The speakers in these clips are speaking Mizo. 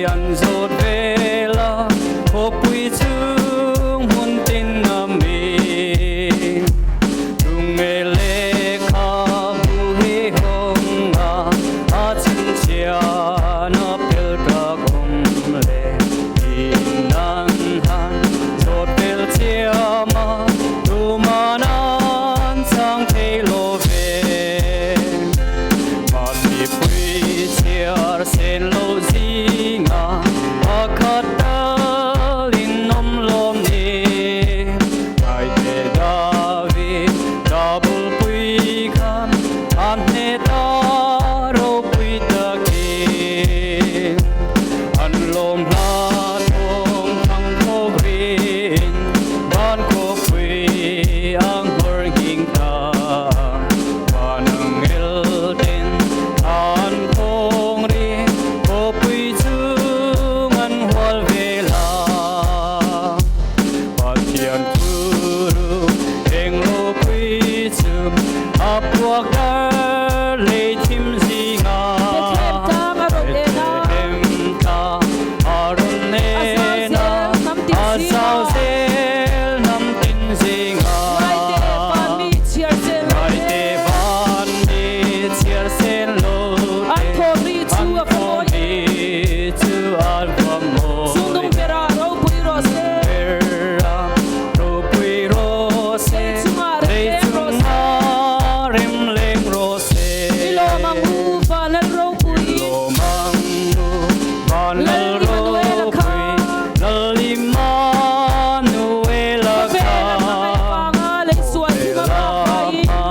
an zawt vel a, khawpui chhung hmun tin a mi. Tunge lehkhabu hi hawng a, a chhinchhiah na pel tak awm le. In an han zawt vel chiam a, tuman an chang thei lo ve. Van mipui chhiar sen lo zinga pakhat talin awm lawm ni. Ngaite David double pui khan an hne ta ropui takin. An lawm hla thawm thang khawp rin van khawpui ang nghawr nghing ta. Van angel ten an thawng ri khawpui chung an hual vel a. Pathian thuru eng ropui chu a puak dar lei thim zinga. Bethlehem tlang a rawn en a. Bethlehem tlang a rawn A zau en a. zel hnam tin A zinga. zau zel hnam tin zinga. Ngaite van mi chhiar sen lo te. Ngaite van mi chhiar sen lo te. An thawm ri chu a va mawi em. An thawm ri chu a va mawi em. Chungnung berah ropui rawh se. Berah ropui rawh se. Lei chungah rem leng rawh se. Lei chungah rem leng rawh se. I lawm ang u van lal ropui. I lawm ang u van lal Lal Immanuela kha. ropui. Lal Immanuela kha. Khawvel a hmangaih avanga lei sual thim a vak vaiin. Khawvel a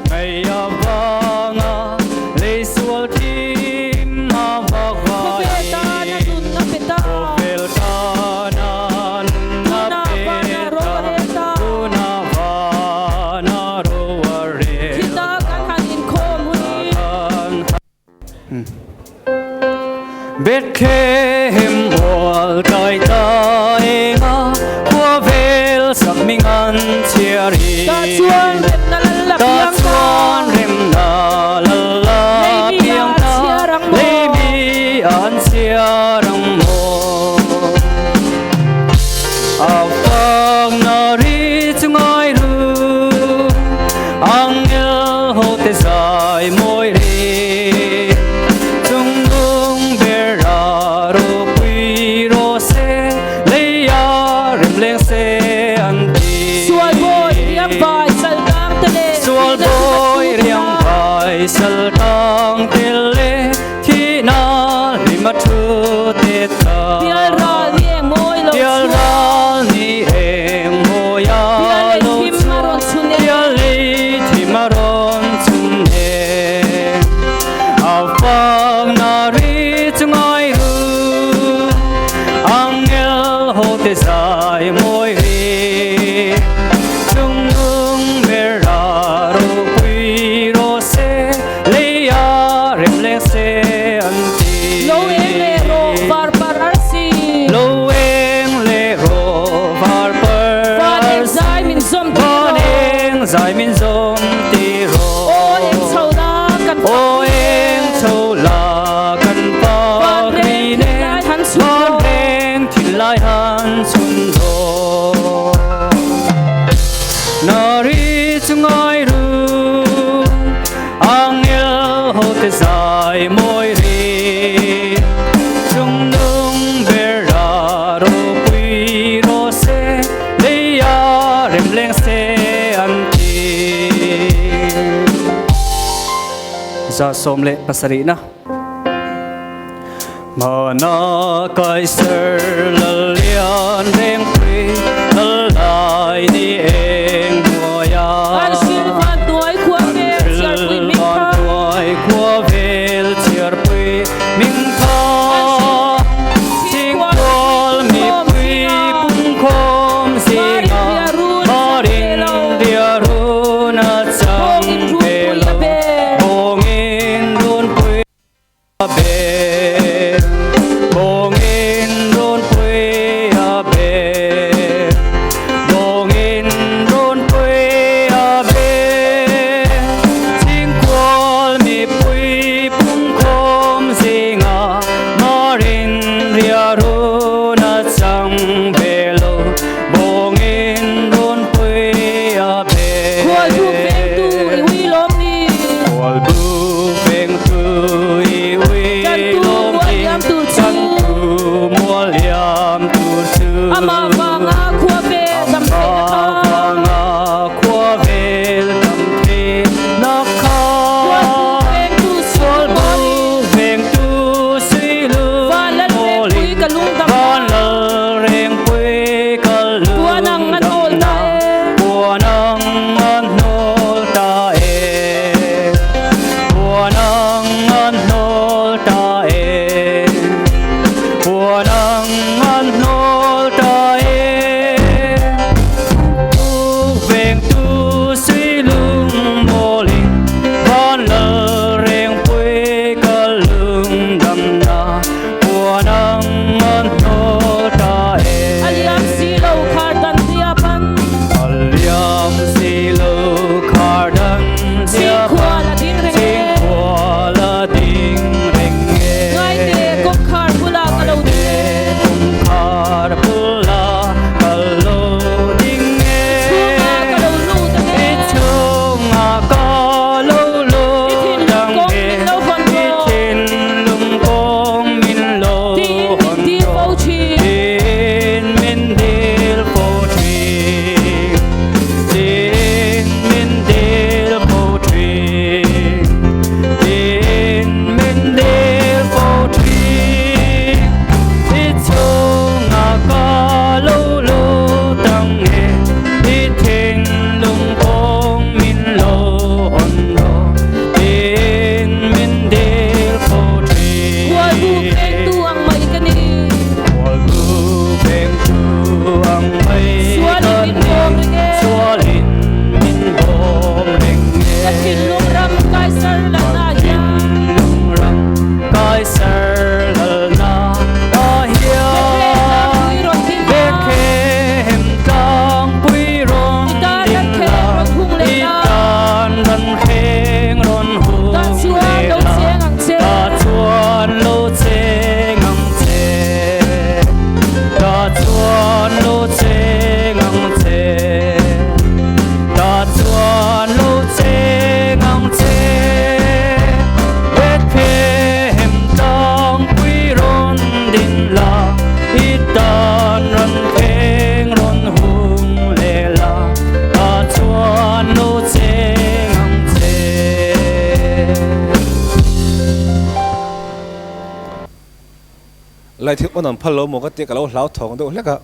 hmangaih avanga lei sual thim a vak vaiin. Khawvel tana nun a pe ta. Khawvel tana nun a Tuna pe vana ro ta. a rel ta. Tuna vana ro a rel Khita ta. kan han inkhawm hunin. Bethlehem mual kai ta enga khua vel sak ming an chhiar hi. Ta chuan remna lal la Ta piang ta. chuan remna lal la Lei mi piang an ta. chhiar ang maw. Lei mi an chhiar ang maw. A fak na ri chu ngai ru, angel ho te zai mawi ri. Chungnung ber a ropui rawh se, lei a rem leng se an ti. Sual bawi riang vai sal tang te le, Sual thihna thim a bawi thu te riang la. vai sal tang te le, thihna hlim a thu te ta. Bial ral ni eng mawi lo Bial chhuak. ral ni eng mawi a Bial lei lo thim a rawn chhuak. chhun e. Bial lei thim a rawn chhun e. A fak na ri chu ngai ru, angel ho te zai mawi ri. Chungnung ber a ropui rawh se, lei a rem leng se an ti. Lo eng leh rawh var par arsi. Lo eng leh rawh var par Van eng arsi. zai min zawm ti Van rawh. eng zai min zawm ti rawh. Aw eng chho la kan pak Aw rin e. eng chho la kan pak Van reng rin e. thin lai han chhun Van rawh. reng thin lai han chhun rawh. Na ri chu ngai ru, angel ho te zai mawi ri. Chungnung ber a ropui rawh se, lei a rem leng se an ti. 117na. Mana Kaiser Lallian Rengpui Lal lai ni eng hnuaia. An hril van hnuai khua vel chhiarpui ming An kha. hril van hnuai khua vel chhiarpui ming kha. Chhingkual mipui pungkhawm zinga. Marin riarun a chang ve lo. Bawngin runpui a bel. Bawngin runpui a bel. Light hi on an phal lo maw ka tia ka lo hlau thawng deuh hlek a,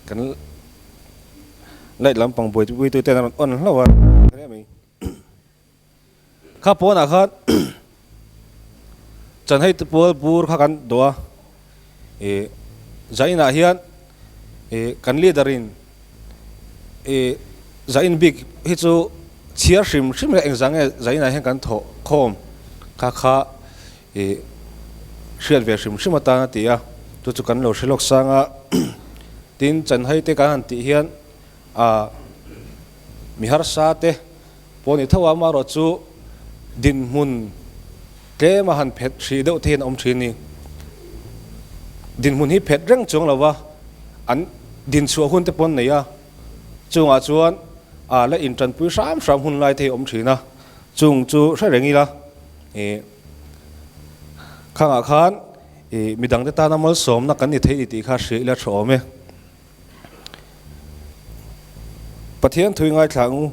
kan light lampang buaipui tu ten a rawn on hlauh a hle mai. Kha pawnah khan chanhei te pual bur kha kan dawh a, ih zainah hian ih kan leader in ih zain bik hi chu chhiar hrim hrim leh engzah nge zainah hian kan thawh khawm kha kha ih hriat ve hrim hrim atan a ti a, chu chu kan lo hre lawk sang a, tin chanhei te kan han tih hian ah mi harsa te pawh ni tho a, amaherawh chu dinhmun tlem a han phet hrih deuh te hian a awm thin a ni. Dinhmun hi phet reng chuang lo va, an dinchhuah hun te pawh an nei a, chungah chuan ah la intanpui hram hram hun lai te hi a awm thin a, chung chu hre reng ila ih khangah khan ih midangte tana malsawmna kan ni thei ni tih kha hria ila tha awm e. Pathian thui ngaithla ang u.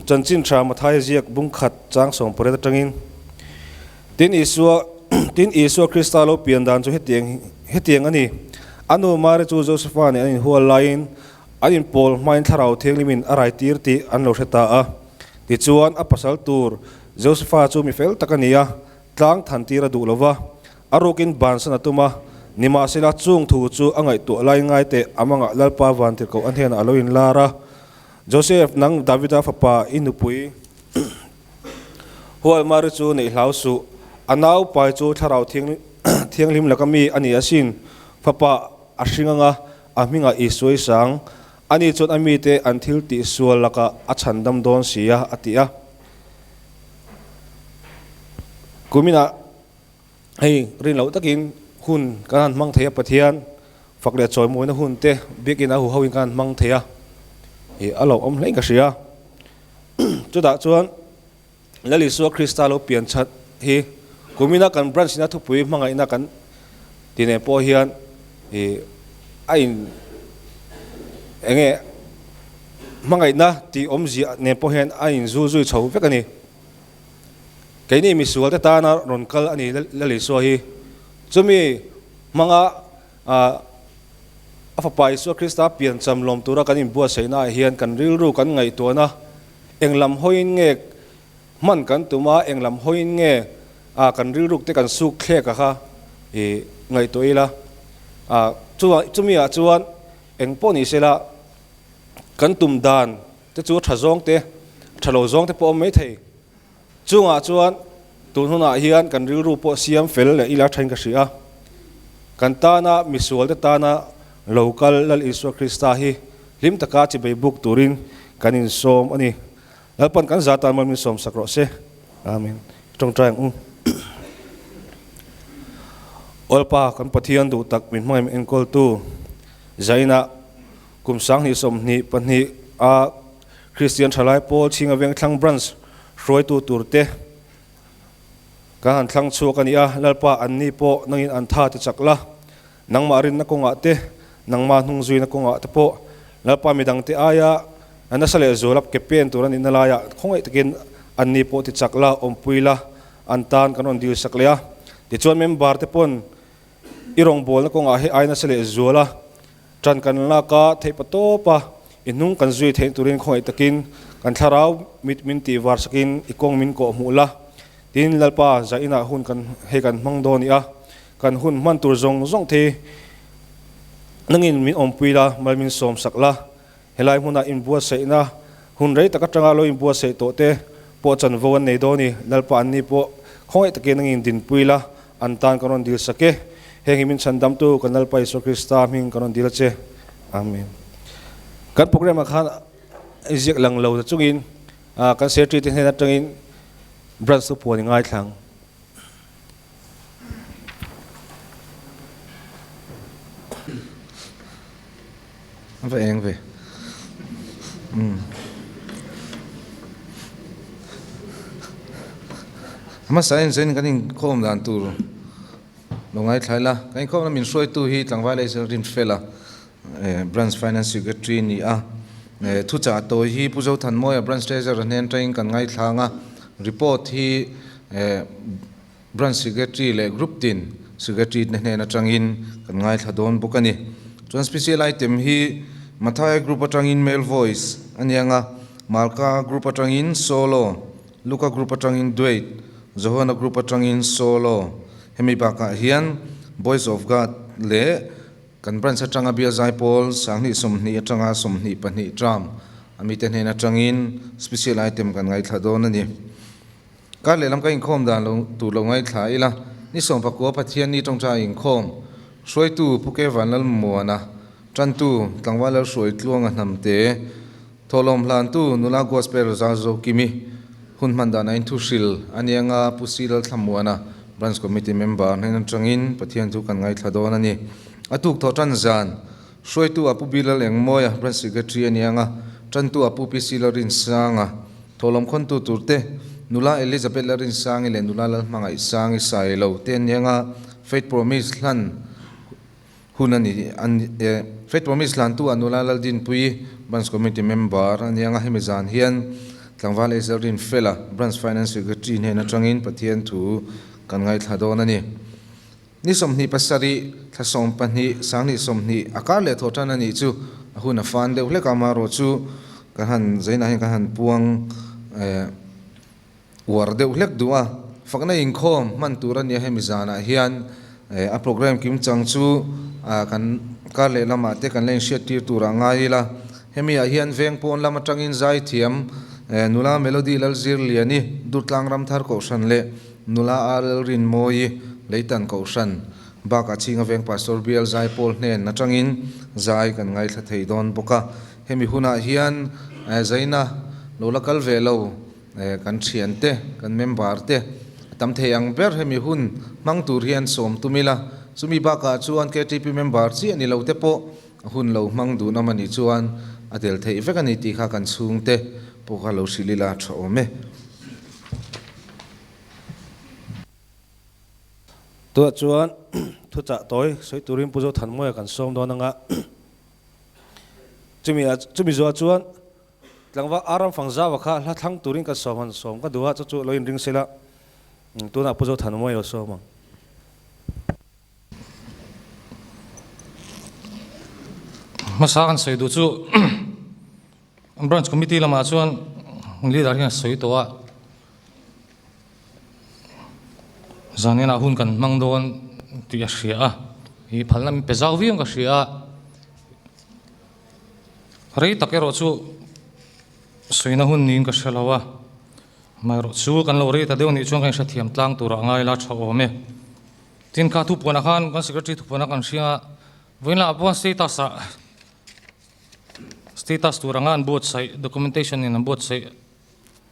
Chanchin tha Matthai ziak bung khat chang 18 atangin, Tin Isua Tin Isua Krista lo pian dan chu hetiang hetiang a ni, A nu Mari chu Josefa nen an inhual laiin an inpawl hmain Thlarau Thianghlimin a rai tir tih an lo hre ta a. Tichuan a pasal tur Josefa chu mi fel tak a ni a, tlang than tir a duh lo va, A rukin bansan a tum a, nimahsela chung thu chu a ngaihtuah lai ngai teh a mangah Lalpa vantirhkoh a hnenah a lo inlar a, Joseph, nang Davida fapa i nupui Hualmari chu neih hlau suh, a nau pai chu Thlarau Thianghlim laka mi a ni asin, fapa a hring anga a hmingah Isua i sang, ani chuan a mite an thil tihsual lakah a chhandam dawn si a, a ti a. Kuminah. Hei rin loh takin hun kan han hmang thei a, Pathian fak leh chawimawina hun te biakinn a huho in kan han hmang thei a, ih a lo awm hlein ka hria. Chutah chuan Lal Isua Krista lo pian that hi kumina kan branch ina thupui hmangaihna kan ti nen pawh hian ih a in enge hmangaihna tih awmzia nen pawh hian a in zul zui chho vek a ni. Keini misualte tana rawn kal a ni Lal Isua hi. Chumi hmanga a Fapa Isua Krista piancham lawm tura kan inbuatsaihnaah hian kan rilru kan ngaihtuahna eng lam hawiin nge hman kan tum a, eng lam hawiin nge kan rilruk te kan suk thlek a kha i ngaihtuah ila. Chumi ah chuan eng pawh ni sela kan tum dan te chu tha zawng te, tha lo zawng te pawh awm mai thei. Chungah chuan tun hunah hian kan rilru pawh siam fel leh ila thain ka hria a. Kan tana misual te tana lo kal Lal Isua Krista hi hlim taka chibei buk turin kan insawm a ni. Lalpan kan za tan mal min sawm sak rawh se. Amen. Tawngtai ang u. Awlpa kan Pathian duh tak min hmangaih min enkawltu Zainah Kum 2022 a Kristian Thalai Pawl Chhinga Vengthlang Branch hruaitu turte kan han thlang chhuak a ni a, Lalpa an ni pawh nangin an tha ti chak la, nangmah rinna kawngah te, nangmah hnung zuina kawngah te pawh Lalpa midangte aia nasa leh zual a ke pen tur a nihna laiah khawngaih takin an ni pawh ti chak la, awmpui la, an tan kan rawn dil sak leh a. Tichuan member te pawn i rawngbawlna kawngah hei ai nasa leh zual a, Ṭan kan lak a, theih pa tawp a, i hnung kan zui theih turin khawngaih takin kan thlarau mit min tih var sakin i kawng min kawh hmuh la. Tin, Lalpa, zah inah hun kan hei kan hmang dawn i a, kan hun hman tur zawng zawng thei nangin min awmpui la, mal min sawm sak la. Helai hmunah inbuatsaihna hun rei tak atanga lo inbuatsaih tawh te pawh chanvo an nei dawn i, Lalpa anni pawh khawngaih takin nangin dinpui la, an tan kan rawn dil sak e. Heng hi min chhandamtu kan Lalpa Isua Krista hming kan rawn dil a che. Amen. Kan program ah khan i ziak lang lo ta chungin kan secretary te hnen atangin branch chu puan i ngaithla ang. A va eng ve. Umm. Hmasa in zain kan inkhawm dan tur lo ngaithla ila. Kan inkhawmna min hruaitu hi tlangval leh Rinfela Branch Finance Secretary a ni a. Thuchah tawi hi Pu Zothanmawia Branch Treasurer hnen atangin kan ngaithla ang a. Report hi Branch Secretary leh Group tin Secretary te hnen atangin kan ngaithla dawn bawk a ni. Chuan Special Item hi Mathai Group atangin Male Voice a ni ang a, Malka Group atangin Solo, Luka Group atangin Duet, Johana Group atangin Solo. Hemi bakah hian Boys of God leh kan branch atanga Bial Zaipawl sanghnih 20 atanga 22 term a mite hnen atangin Special Item kan ngaithla dawn a ni. Kar lehlam ka inkhawm dan lo tur lo ngaithla ila, ni 19 Pathian ni tawngtai inkhawm, hruaitu Pu Ke Vanlalmuana, tantu Tlangval Lalhruai Tluanga Hnamte, thawhlawm hlantu Nula Gospel Zalzo Kimi, hun hman dan a inthuhril a nia nga Pu Si Lalthlamuana, Branch Committee Member hnen atangin Pathian chu kan ngaithla dawn a ni. A tuk thawh tan zan, hruaitu a Pu Bi Lalengmawia, Branch Secretary a nia nga, tantu a Pu PC Lalrinsanga, Thawhlawm khawntu turte, Nula Elizabeth Larinsangi leh Nula Lalhmangaihsangi Sailo te an nianga Faith Promise hlan hun a ni. Faith Promise hlantu ah Nula Laldinpuii, Branch Committee Member a nianga hemi zan hian Tlangval Ezel Rinfela, Branch Finance Secretary hnen atangin Pathian thu kan ngaithla dawn a ni. Ni 27, thla 12, 2020 a kar leh thawh tan a nih chu a hun a fan deuh hlek a, amaherawh chu kan han zainah hian kan han puang uar deuh hlek duh a, fakna inkhawm hman tur a nia hemi zanah hian a program kim chang chu kan kar leh lamah te kan la inhriat tir tur ah ngai ila, hemi ah hian veng pawn lam atangin zaithiam nula Melody Lalzirliani Durtlang Ramthar Kohhran leh Nula a Lalrinmawii Leitan Kohhran bakah Chhinga Veng Pastor Bial Zaipawl hnen atangin zai kan ngaithla thei dawn bawk a. Hemi hunah hian zaina lo la kal ve lo kan thiante, kan member te a tam thei ang ber hemi hun hmang tur hian sawm tum ila. Chumi bakah chuan ktp member chiah ni lo te pawh hun lo hmang duh nawm a nih chuan a tel theih vek a ni tih kha kan chhungte pawh kha lo hrilh ila tha awm e. Tunah chuan thuchah tawi sawi turin Pu Zothanmawia kan sawm dawn anga chumi ah chumi zuah chuan tlangval Aram Fangzava kha hla thlang turin kan sawm han sawm ka duh a chu chu lo inring sela tunah Pu Zothanmawia lo sawm ang. Hmasa kan sawi duh chu Branch Committee lamah chuan leader hian a sawi tawh a, zaninah hun kan hmang dawn tih a hria a, ih phalna min pe zau viau ka hria a, rei tak erawh chu sawina hun niin ka hre lo a, amaherawh chu kan lo rei ta deuh anih chuan kan inhrethiam tlang turah ngai la tha awm e. Tin kha thupuanah khan kan secretary thupuanah kan hria a, vawiin lamah pawh status ah Status tur anga an buatsaih documentation in an buatsaih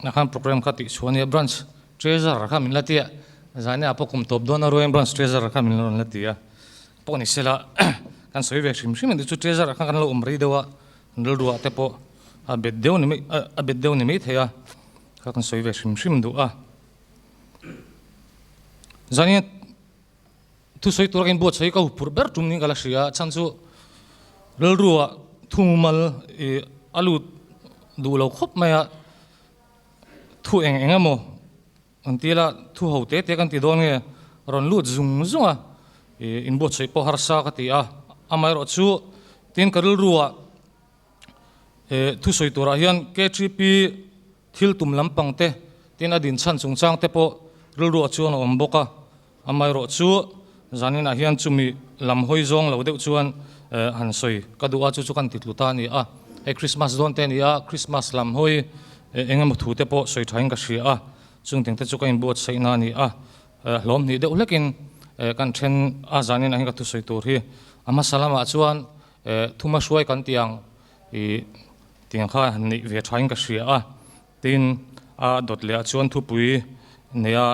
na khan program kha tih chhuah a nia branch treasurer kha min la ti a zan ah pawh kum tawp dawn a ruain branch treasurer kha min rawn la ti a pawh ni sela kan sawi ve hrim hrim a ni chu treasurer kha kan lo awm rei deuh a rilru ah te pawh a bet deuh ni mai a bet deuh ni mai thei a kha kan sawi ve hrim hrim duh a zan Thusawi tura ka inbuatsaih hi ka huphurh ber tum niin ka la hria a, chhan chu rilruah thumal ih a lut duh lo khawp mai a, thu eng eng emaw an ti la, thu ho te te kan ti dawn nge rawn lut zung zung a, ih inbuatsaih pawh harsa ka ti a, amaherawh chu tin ka rilruah He thusawi turah hian KTP thil tum lampang te tin a dinchhan chungchang te pawh rilruah chuan a awm bawk a, amaherawh chu zaninah hian chumi lam hawi zawng lo deuh chuan han sawi ka duh a, chu chu kan ti tlu ta a ni a, hei Christmas dawn te a ni a, Christmas lam hawi eng emaw thu te pawh sawi thain ka hria a, chungteng te chu ka inbuatsaihna a ni a, hlawm hnih deuh hlekin kan then a zaninah hian ka thusawi tur hi a hmasa lamah chuan Thuma hruai kan tih ang i tiang kha han neih ve thain ka hria a, tin a dawt leh ah chuan thupui neia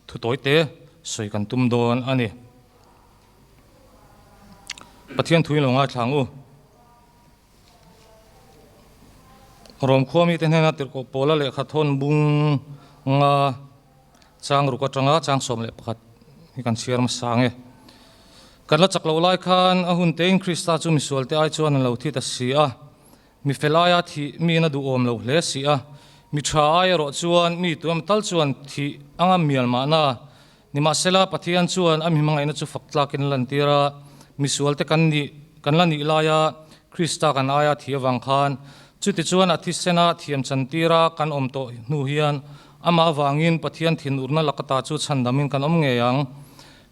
thu tawi te sawi kan tum dawn a ni. Pathian thuin lo ngaithla ang u. Rom khua mite hnena tirhkoh pawla lehkha thawn bung nga Chang ruk atanga chang 11 hi kan chhiar hmasa ang e. Kan la chak loh lai khan a hun tein Krista chu misualte ai chuan an lo thi ta si a, mi fel aia thih miin a duhawm lo hle si a, mi tha ai erawh chuan mi tuam tal chuan thih anga mial mahna. Nimahsela, Pathian chuan a mi hmangaihna chu fak tlakin a lantir a, misualte kan nih kan la nih laia Krista kan aia thi avang khan, chutichuan a thisena thiam chantira kan awm tawh hnu hian amah avangin Pathian thinurna lakata chu chhandamin kan awm ngei ang.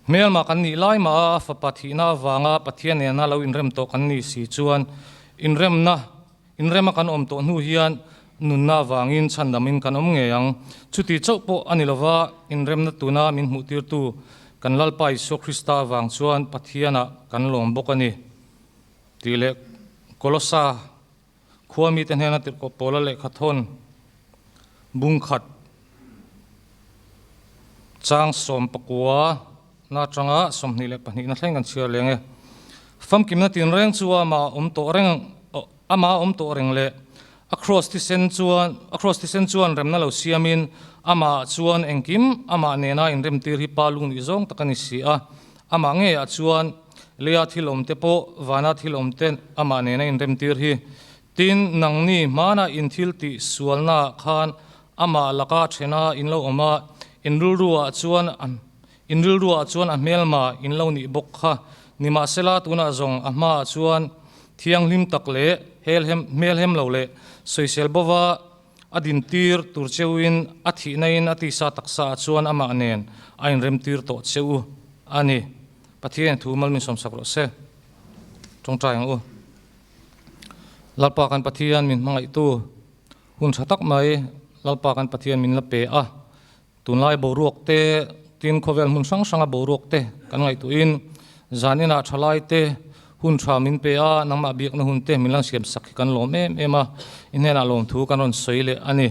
Hmelma kan nih lai mah a fapa thihna avanga Pathian nena lo inrem tawh kan nih si chuan inremna Inrema kan awm tawh hnu hian nunna avangin chhandamin kan awm ngei ang. Chuti chauh pawh a ni lova, inremna tuna min hmuhtirtu kan Lalpa Isua Krista avang chuan Pathianah kan lawm bawk a ni tih leh Kolosa khua mite hnena tirhkoh Paula lehkhathawn bungkhat chang 19 na atanga 22 na thleng kan chhiar leng e. Famkimna tinreng chu amah awm tawh reng amah awm tawh reng leh a kraws thisen chuan a kraws thisen chuan remna lo siamin amah chuan engkim amah nena inremtir hi pa lung nih zawng tak a ni si a. Amah ngeiah chuan leia thil awmte pawh vana thil awmte amah nena inremtir hi tin nangni hmana inthil tih sualnaah khan amah laka thena in lo awm a, in rilruah chuan In rilruah chuan a hmelma in lo nih bawk kha. Nimahsela tunah zawng a hmaah chuan thianghlim tak leh helhem hmelhem lo leh sawisel bova a dintir tur cheuin a thihnain a tisa taksaah chuan amah nen a inremtir tawh cheu a ni. Pathian thu mal min sawmsak rawh se. Tawngtai ang u. Lalpa kan Pathian min hmangaihtu hun tha tak mai Lalpa kan Pathian min la pe a. Tunlai boruak te, tin khawvel hmun hrang hranga boruak te kan ngaihtuahin zaninah thalai te hun tha min pe a, nangmah biakna hun te min lan siam sak hi kan lawm em em a, i hnenah lawmthu kan rawn sawi leh a ni.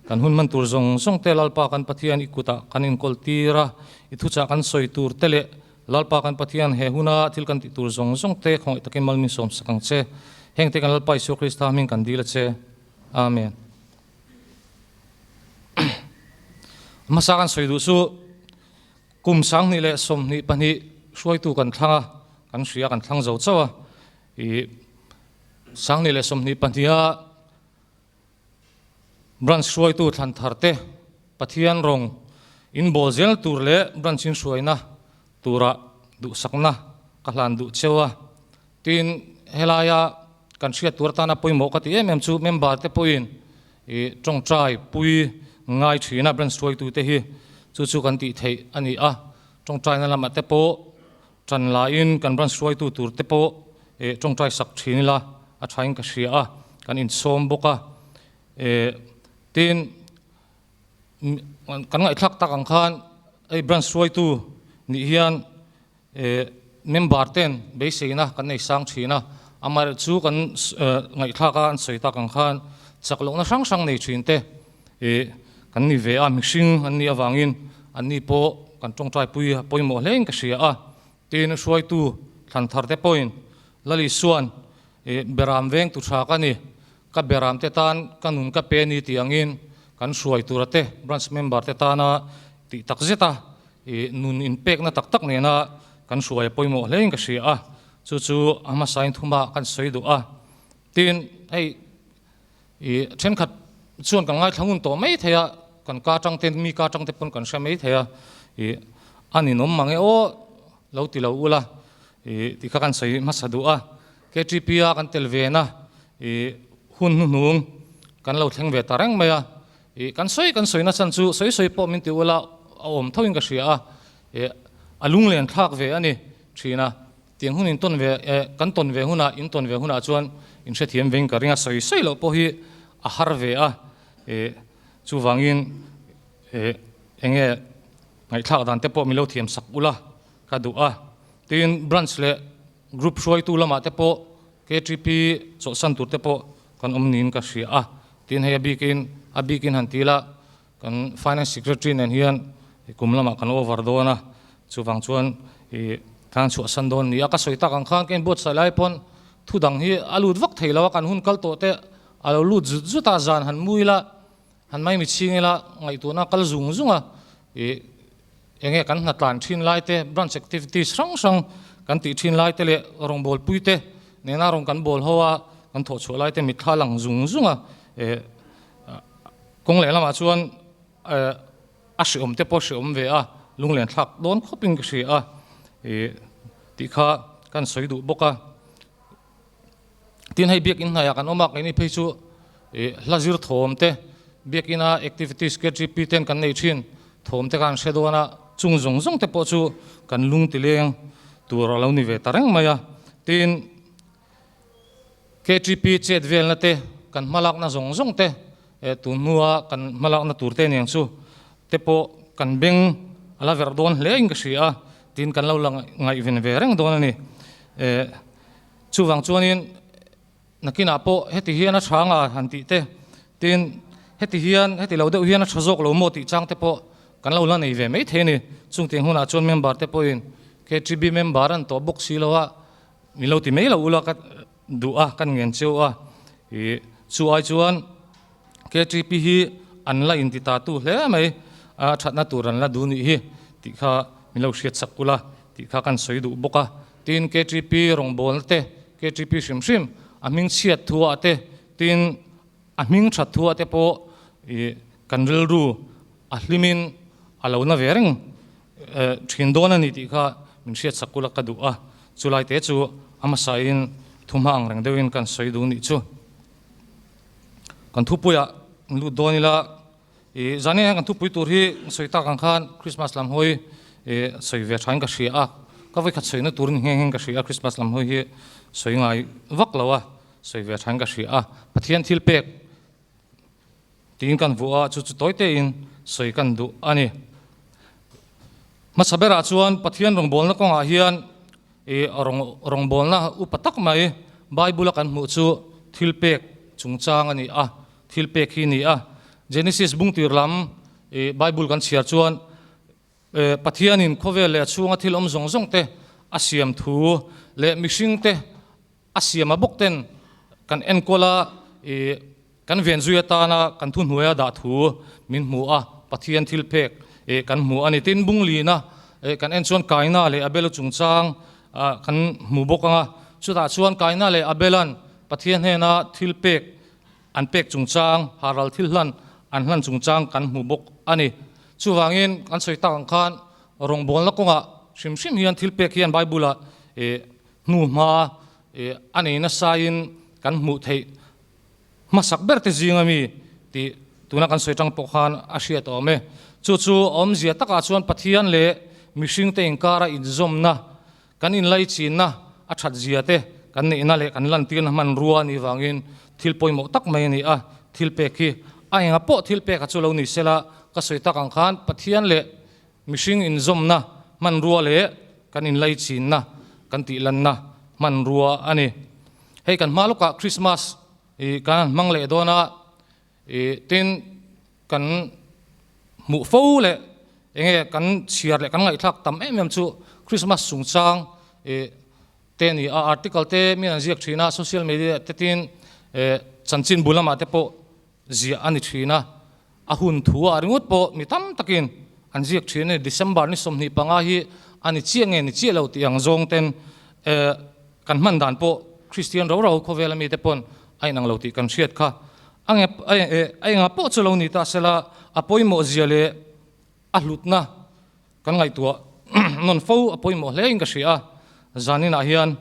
Kan hun hman tur zawng zawng te Lalpa kan Pathian i kutah kan inkawl tir a, i thuchah kan sawi tur te leh Lalpa kan Pathian he huna thil kan tih tur zawng zawng te khawngaih takin mal min sawm sak ang che. Hengte kan Lalpa Isua Krista hming kan dil a che. Amen. Hmasa kan sawi duh chu kum 2022 hruaitu kan thlang a, kan hria kan thlang zo chauh a, ih 2022 a branch hruaitu thlan thar te Pathian rawng in bawl zel tur leh branch in hruaina tura duhsakna ka hlan duh cheu a, tin helaia kan hriat tur atana pawimawh ka ti em em chu member te pawhin ih tawngtai pui ngai thin a branch hruaitute hi chu chu kan tih theih a ni a, tawngtaina lamah te pawh tan laiin kan branch hruaitu tur te pawh ih tawngtai sak thin ila a thain ka hria a, kan insawm bawk a, ih tin. Kan ngaihthlak tak ang khan hei branch hruaitu nih hian member ten beiseina kan nei sang thin a, amaherawh chu kan ngaihthlak a an sawi tak ang khan chak lohna hrang hrang nei thin te kan ni ve a, mihring an nih avangin an ni pawh kan tawngtai pui a pawimawh hle in ka hria a, tin hruaitu thlan thar te pawhin Lali Suan beram veng tu tha ka ni. Ka beram te tan ka nun ka pe ni tih angin kan hruai tura te branch member te tana tih tak zet a ih nun inpekna tak tak nena kan hruai a pawimawh hlein ka hria a, chu chu a hmasain thuma kan sawi duh a. Tin, hei ih thenkhat chuan kan ngaithla ngun tawh mai thei a, kan ka atang te mi ka atang te pawn kan hre mai thei a, ih a ninawm mang e aw lo ti lo ula ih tih kha kan sawi hmasa duh a. KTP a kan tel ve na ih hun hnuhnung kan lo thleng ve ta reng mai a, ih kan sawi kan sawi na chan chu sawi sawi pawh min ti ula a awm tho in ka hria a, ih a lunglen thlak ve a ni thin a, tiang hun in tawn ve eh kan tawn ve hunah in tawn ve hunah chuan in hrethiam veng ka ring a, sawi sawi loh pawh hi a har ve a, ih chuvangin ih eng nge ngaihthlak dan te pawh min lo thiam sak ula ka duh a, tin branch leh Group hruaitu lamah te pawh KTP chawlhsan tur te pawh kan awm niin ka hria a, tin hei a bikin a bikin han ti ila kan Finance Secretary nen hian kum lamah kan over dawn a, chuvang chuan ih kan chhuahsan dawn ni a, ka sawi tak ang khan ka inbuatsaih lai pawn thu dang hi a lut vak thei lo a, kan hun kal tawh te a lo lut zut zut a, zan han mu ila han mai chhing ila ngaihtuahna kal zung zung a, ih Enge kan hnatlan thin lai te, branch activities hrang hrang kan tih thin lai te leh rawngbawlpui te nena rawn kan bawl ho a, kan thawh chhuah lai te mitthla lang zung zung a, eh kawng leh lamah chuan eh a hreawm te pawh hreawm ve a, lunglen thlak dawn khawpin ka hria a ih tih kha kan sawi duh bawk a. Tin hei biakinn hnaiah kan awm a, keini phei chu ih hla zir thawm te biakina activities KTP ten kan nei thin thawm te kha an hre dawn a, chung zawng zawng te pawh chu kan lung ti leng tur a lo ni ve ta reng mai a. Tin KTP chet velna te kan hmalakna zawng zawng te tun hnua kan hmalakna tur te aniang chu te pawh kan beng a la verh dawn hle in ka hria a, tin kan lo la ngaihven ve reng dawn a ni. Chuvang chuanin nakinah pawh heti hian a tha nga han tih te, tin heti hian heti lo deuh hian a tha zawk lo maw tih chang te pawh kan lo la nei ve mai thei a ni. Chung tiang hunah chuan member te pawhin KTB member an tawh bawk si lo a, min lo ti mai lo ula ka duh a, kan ngen cheu a. Ih chu ai chuan KTP hi an la inti ta tu hle mai a, thatna tur an la duh nih hi tih kha min lo hriat sak kul a tih kha kan sawi duh bawk a. Tin KTP rawngbawlna te, KTP hrim hrim a hming chhiat thuah te, tin a hming that thuah te pawh ih kan rilru a hlimin a lo na ve reng thin dawn a ni tih kha min hriat sak kul a ka duh a. Chulai te chu a hmasain thuhma ang reng deuhin kan sawi duh nih chu. Kan thupuiah lut dawn ila ih zan hian kan thupui tur hi sawi tak ang khan Christmas lam hawi ih sawi ve thain ka hria a, ka vawikhat sawina tur ni nghe nghe ka hria a Christmas lam hawi hi sawi ngai vak lo a, sawi ve thain ka hria a, Pathian thil pek tiin kan vuah a chu chu tawi tein sawi kan duh a ni. Hmasa berah chuan Pathian rawngbawlna kawngah hian ih rawngbawlna upa tak mai Bible a kan hmuh chu thil pek chungchang a ni a, thil pek hi a ni a. Genesis bungtir lam ih Bible kan chhiar chuan Pathianin khawvel leh a chhunga thil awm zawng zawng te a siam thu leh mihring te a siam a bawk ten kan enkawl a ih Kan venzui atana kan thuhnuaia dah thu min hmu a, Pathian thilpek kan hmu a ni. Tin, Bunglina kan en chuan Kaina leh Abela chungchang kan hmu bawk ang a, chutah chuan Kaina leh Abela'n Pathian hnena thilpek an pek chungchang, haral thil hlan an hlan chungchang kan hmu bawk a ni. Chuvangin kan sawi tak ang khan rawngbawlna kawngah hrim hrim hian thilpek hian Bible-ah hnuhma a nei nasain kan hmuh theih. Hmasak ber te zinga mi tih tuna kan sawi tang pawh khan a hriat awm e. Chu chu awmzia takah chuan Pathian leh mihringte inkara inzawmna, kan inlaichinna a that zia te kan neihna leh kan lantirna hmanrua a nih vangin thil pawimawh tak mai a ni a. Thil pek hi a enga pawh thil pek a chu lo ni sela ka sawi tak ang khan Pathian leh mihring inzawmna hmanrua leh kan inlaichinna kan tihlanna hmanrua a ni. Hei kan hma lawkah Christmas i kan han hmang leh dawn a, i tin kan hmuh fo leh enge kan chhiar leh kan ngaihthlak tam em em chu Christmas chungchang i te a ni a, article te mi an ziak thin a, social media te tin chanchin bul lamah te pawh ziah a ni thin a, a hun thu ah ringawt pawh mi tam takin an ziak thin a ni. December ni 25 hi a ni chiah nge ni chiah lo tih ang zawng ten kan hman dan pawh Kristian ro ro khawvel ami te pawn a inang lo tih kan hriat kha. A enga pawh chu lo ni ta sela a pawimawh zia leh a hlutna kan ngaihtuah nawn fo a pawimawh hle in ka hria a. Zaninah hian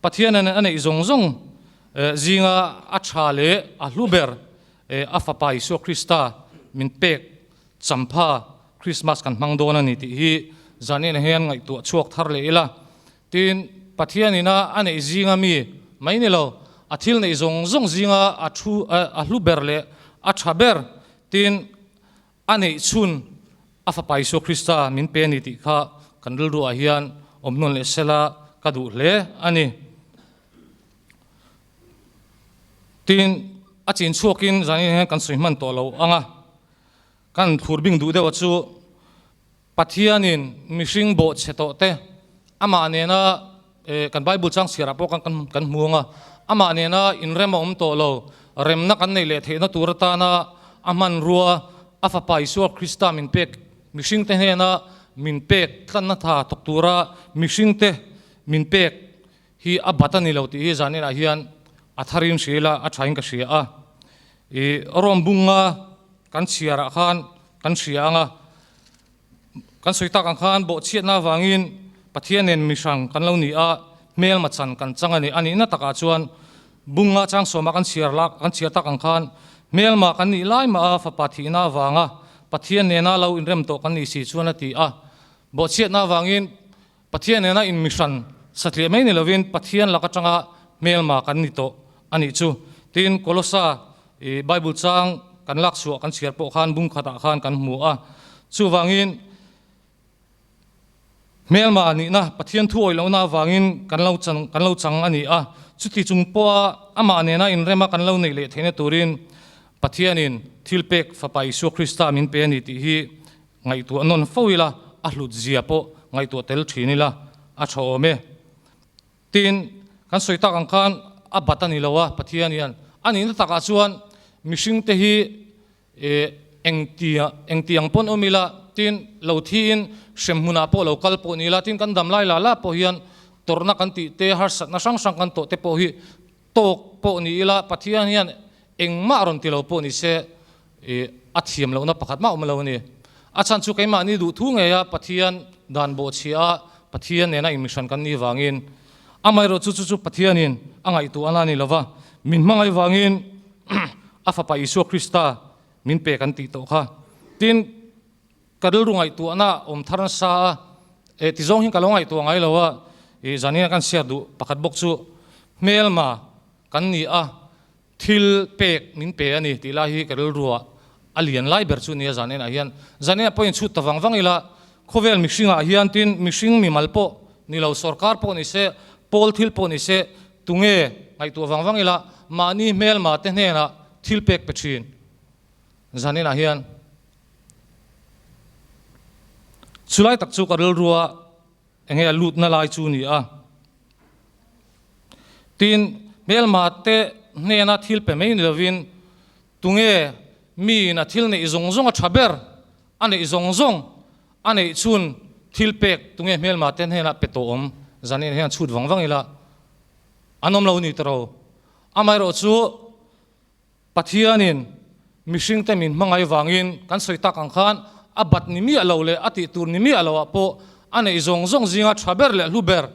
Pathian a neih zawng zawng zinga a tha leh a hlu ber a Fapa Isua Krista min pek champha Krismas kan hmang dawn a ni tih hi zaninah hian ngaihtuah chhuak thar leh ila. Tin, Pathian ina a neih zinga mi mai ni lo, a thil neih zawng zawng zinga a thu a hlu ber leh a tha ber tin a neih chhun a Fapa Isua Krista min pe a ni tih kha kan rilruah hian awm nawn leh sela ka duh hle a ni. Tin, a chin chhuakin zanin hian kan sawi hman tawh lo ang a, kan thlur bing duh deuh a chu Pathianin mihring bawhchhe tawh te amah nena kan Bible chang chhiarah pawh kan kan hmu ang a, amah nena inrem a awm tawh lo, remna kan neih leh theihna tur atana a hmanrua a Fapa Isua Krista min pek, mihringte hnena min pek tlanna tha thawk tura mihringte min pek hi a bat a ni lo tih hi zaninah hian a tharin hria ila a thain ka hria a. I Rome bunga kan chhiarah khan kan hria ang a. Kan sawi tak ang khan bawhchhiatna avangin Pathian nen mi hrang kan lo ni a, hmelma chan kan chang a ni. A nihna takah chuan bunga chang sawma kan chhiar lak kan chhiar tak ang khan hmelma kan nih lai mah a fapa thihna avanga Pathian nena lo inrem tawh kan nih si chuan a ti a. Bawhchhiatna avangin Pathian nena inmihran satliah mai ni lovin Pathian lak atanga hmelma kan ni tawh a nih chu. Tin, Kolosa i Bible chang kan lak chhuah kan chhiar pawh khan bung khatah khan kan hmu a. Chuvangin hmelma nihna Pathian thu awih lohna avangin kan lo chang kan lo chang a ni a. Chuti chung pawha amah nena inrema kan lo neih leh theihna turin Pathianin thilpek Fapa Isua Krista min pe a ni tih hi Ngaihtuah nawn fo ila, a hlut zia pawh ngaihtuah tel thin ila a tha awm e. Tin, kan sawi tak ang khan a bat a ni lo a, Pathian hian a nihna takah chuan mihring te hi engtia engtiang pawn awm ila, tin lo thiin hrem hmunah pawh lo kal pawh ni ila, tin kan dam lai la la pawh hian tawrhna kan tih te, harsatna hrang hrang kan tawh te pawh hi tawk pawh ni ila, Pathian hian engmah rawn ti lo pawh ni se I a thiam lohna pakhat mah awm lo a ni. A chhan chu keimahni duh thu ngeia Pathian dan bawhchhia a Pathian nena inmihran kan nih vangin amaherawh chu chu chu Pathianin a ngaihtuah a ni lova, min hmangaih vangin a Fapa Isua Krista min pe kan tih tawh kha. Tin, ka rilru ngaihtuahna awm thar nasa a, eh ti zawng hian ka lo ngaihtuah ngai lo a, i zanin a kan share duh pakhat bawk chu hmelma kan ni a, Thil pek min pe a ni tih lai hi ka rilruah a lian lai ber chu nia zan enah hian. Zan enah pawh inchhut ta vang vang ila, khawvel mihringah hian tin mihring mimal pawh ni lo, sorkar pawh ni se, pawl thil pawh ni se, tunge ngaihtuah vang vang ila mahni hmelma te hnenah thil pek pe thin zan enah hian. Chulai tak chu ka rilruah Enge a lutna lai chu ni a? Tin, hmelma te hnena thil pe mai ni lovin, tunge miin a thil neih zawng zawng a tha ber, a neih zawng zawng a neih chhun thil pek tunge hmelma te hnena pe tawh awm? Zanin hian chhut vang vang ila an awm lo ni ta ro. Amaherawh chu Pathianin mihringte min hmangaih vangin kan sawi tak ang khan a bat ni miah lo leh a tih tur ni miah loah pawh a neih zawng zawng zinga tha ber leh hlu ber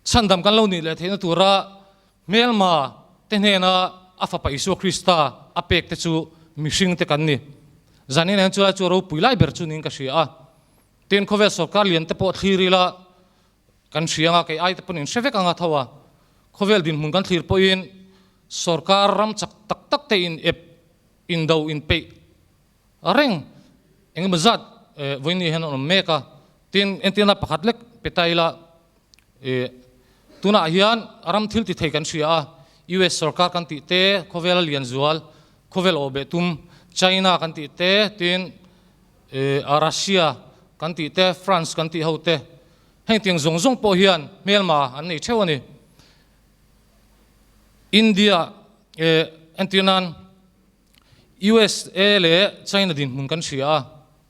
chhandam kan lo nih leh theihna tura hmelma te hnena a Fapa Isua Krista a pek te chu mihringte kan ni. Zanin hian chulai chu ropui lai ber chu niin ka hria a. Tin, khawvel sorkar lian te pawh thlir ila kan hria anga kei ai te pawn in hre vek anga tho a. Khawvel dinhmun kan thlir pawhin Sorkar ram chak tak tak te in ep indo in peih reng engemaw zat vawiin hian an awm mek a, tin entirna pakhat lek pe ta ila tunah hian ram thil ti thei kan hria a, US sorkar kan tih te khawvel a lian zual khawvel awh beh tum China kan tih te tin Russia kan tih te France kan tih ho te hengtiang zawng zawng pawh hian hmelma an nei theuh a ni. India eh entir nan USA leh China dinhmun kan hria a,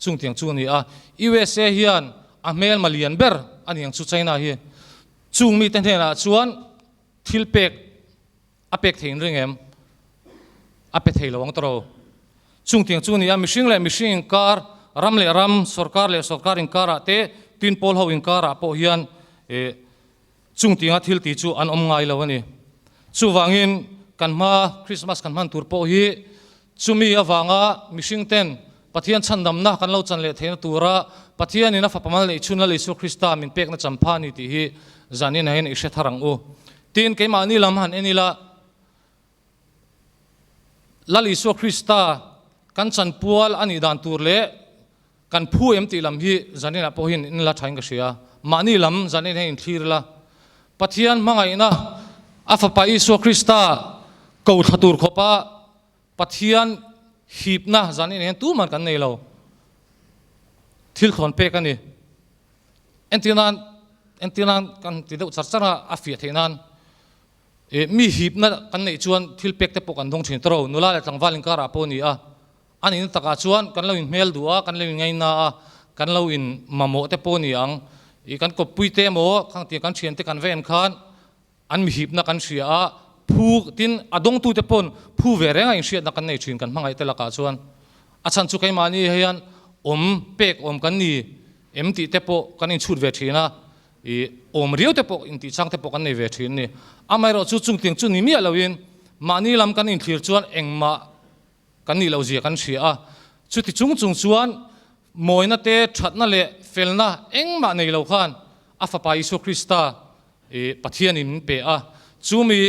chungtiang chu a ni a. USA hian a hmelma lian ber a ni ang chu China hi. Chung mite hnenah chuan thil pek a pek thei in ring em? A pe thei lo ang tawrh. Chungtiang chu a ni a, mihring leh mihring inkar, ram leh ram, sorkar leh sorkar inkarah te, tin pawl ho inkarah pawh hian eh Chungtinga thil tih chu an awm ngai lo a ni. Chuvangin kan hma Krismas kan hman tur pawh hi chumi avanga mihring ten Pathian chhandamna kan lo chan leh theihna tura Pathianin a Fapa mal neih chhun Lal Isua Krista min pekna champha a ni tih hi zanin ah hian i hre thar ang u. Tin, keimahni lam han en ila, Lal Isua Krista kan chanpual a nih dan tur leh kan phu em tih lam hi zaninah pawh hian in la thain ka hria. Mahni lam zanin hian inthlir ila, Pathian hmangaihna a Fapa Isua Krista ko thla tur khawpa Pathian hipna zanin hian tuman kan nei lo. Thil thlawn pek a ni. Entir nan, entir nan kan ti deuh char char a, a fiah theih nan. Ih mi hipna kan neih chuan thil pek te pawh kan dawng thin tawrh o, nula leh tlangval inkarah pawh a ni a, a nihna takah chuan kan lo inhmel duh a, kan lo inngaina a, kan lo in mamawh te pawh a ni ang. Ih kan kawppui te emaw khang tiang kan thian te kan va en khan an mi hipna kan hria a, phu tin a dawngtu te pawn phu ve reng a inhriatna kan nei thin kan hmangaih te lakah chuan. A chhan chu keimahni hian. awm pek awm kan ni em tih te pawh kan inchhut ve thin a, ih awm riau te pawh intih chang te pawh kan nei ve thin a ni. Amaherawhchu chungtiang chu ni miah loin mahni lam kan inthlir chuan engmah kan nih loh zia kan hria a, chuti chung chung chuan mawina te, thatna leh felna engmah nei lo khan a Fapa Isua Krista ih Pathianin min pe a, chumi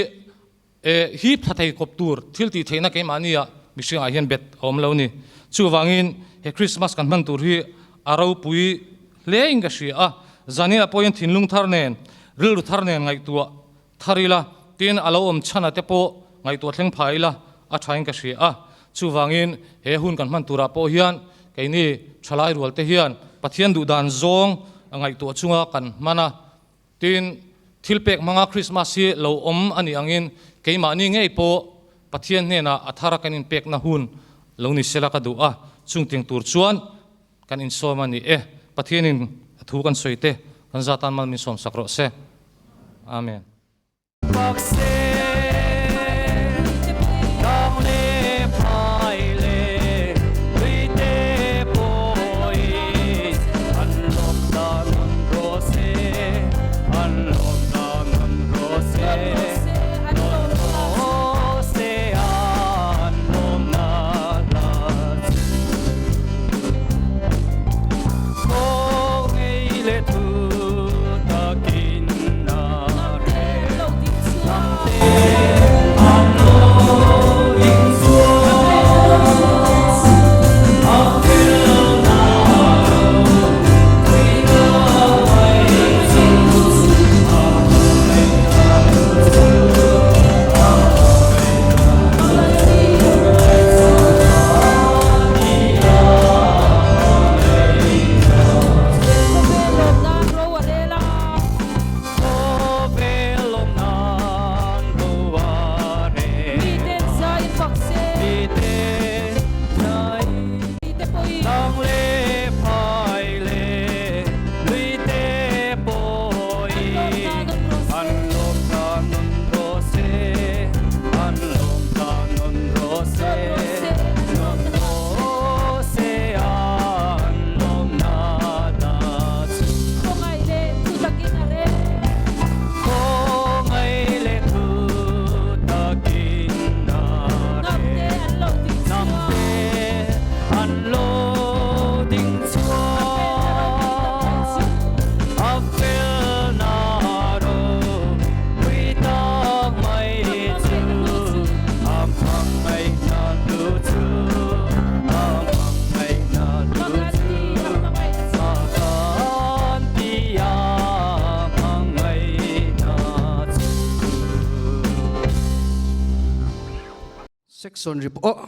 hi tha thei kawp tur thil tih theihna keimahnia mihringah hian bet a awm lo ni. Chuvangin he Krismas kan hman tur hi a ropui hlein ka hria a, zaninah pawhin thinlung thar nen, rilru thar nen ngaihtuah thar ila, tin a lo awm chhana te pawh ngaihtuah thleng phah ila a thain ka hria a. Chuvangin he hun kan hman turah pawh hian keini thalai rual te hian Pathian duhdan zawng ngaihtuah chunga kan hman a, Tin, thil pek hmanga Krismas hi lo awm a nih angin keimahni ngei pawh Pathian hnenah a thara kan inpekna hun lo ni sela ka duh a, chungtiang tur chuan kan insawm a ni e. Pathianin a thu kan sawi te kan zatan mal min sawmsak rawh se. Amen. Section report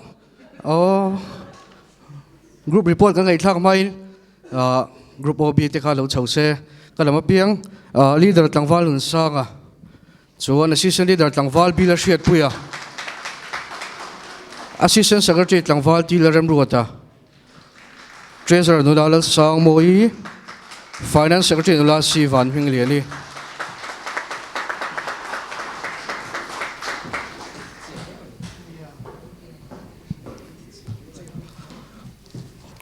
oh group report kan ngaihthlak hmain group OB te kha lo chho se ka lam apiang leader tlangval hun sanga chuan assistant leader tlangval Bila Hriatpuia assistant secretary tlangval Tila Remruata treasurer nula Lalsangmawii finance secretary nula C Vanhmingliani.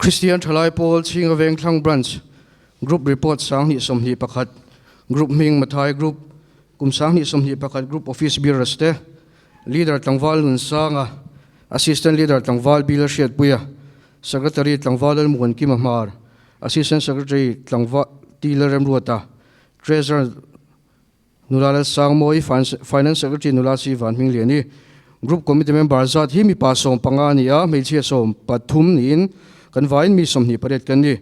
Christian Thalai Pawl Chhinga Vengthlang Branch Group Report 2021 Group hming Mathai Group Kum 2021 Group Office Bearers te Leader Tlangval Nunsanga Assistant Leader Tlangval Bila Hriatpuia Secretary Tlangval Lalmuankima Hmar Assistant Secretary Tlangval Tila Remruata Treasurer Nula Lalsangmawi, Finance Secretary Nula Si Vanhmingliani, Group Committee Member zat hi mipa 15 a ni a, hmeichhia 13 niin kan vaiin mi 28 kan ni.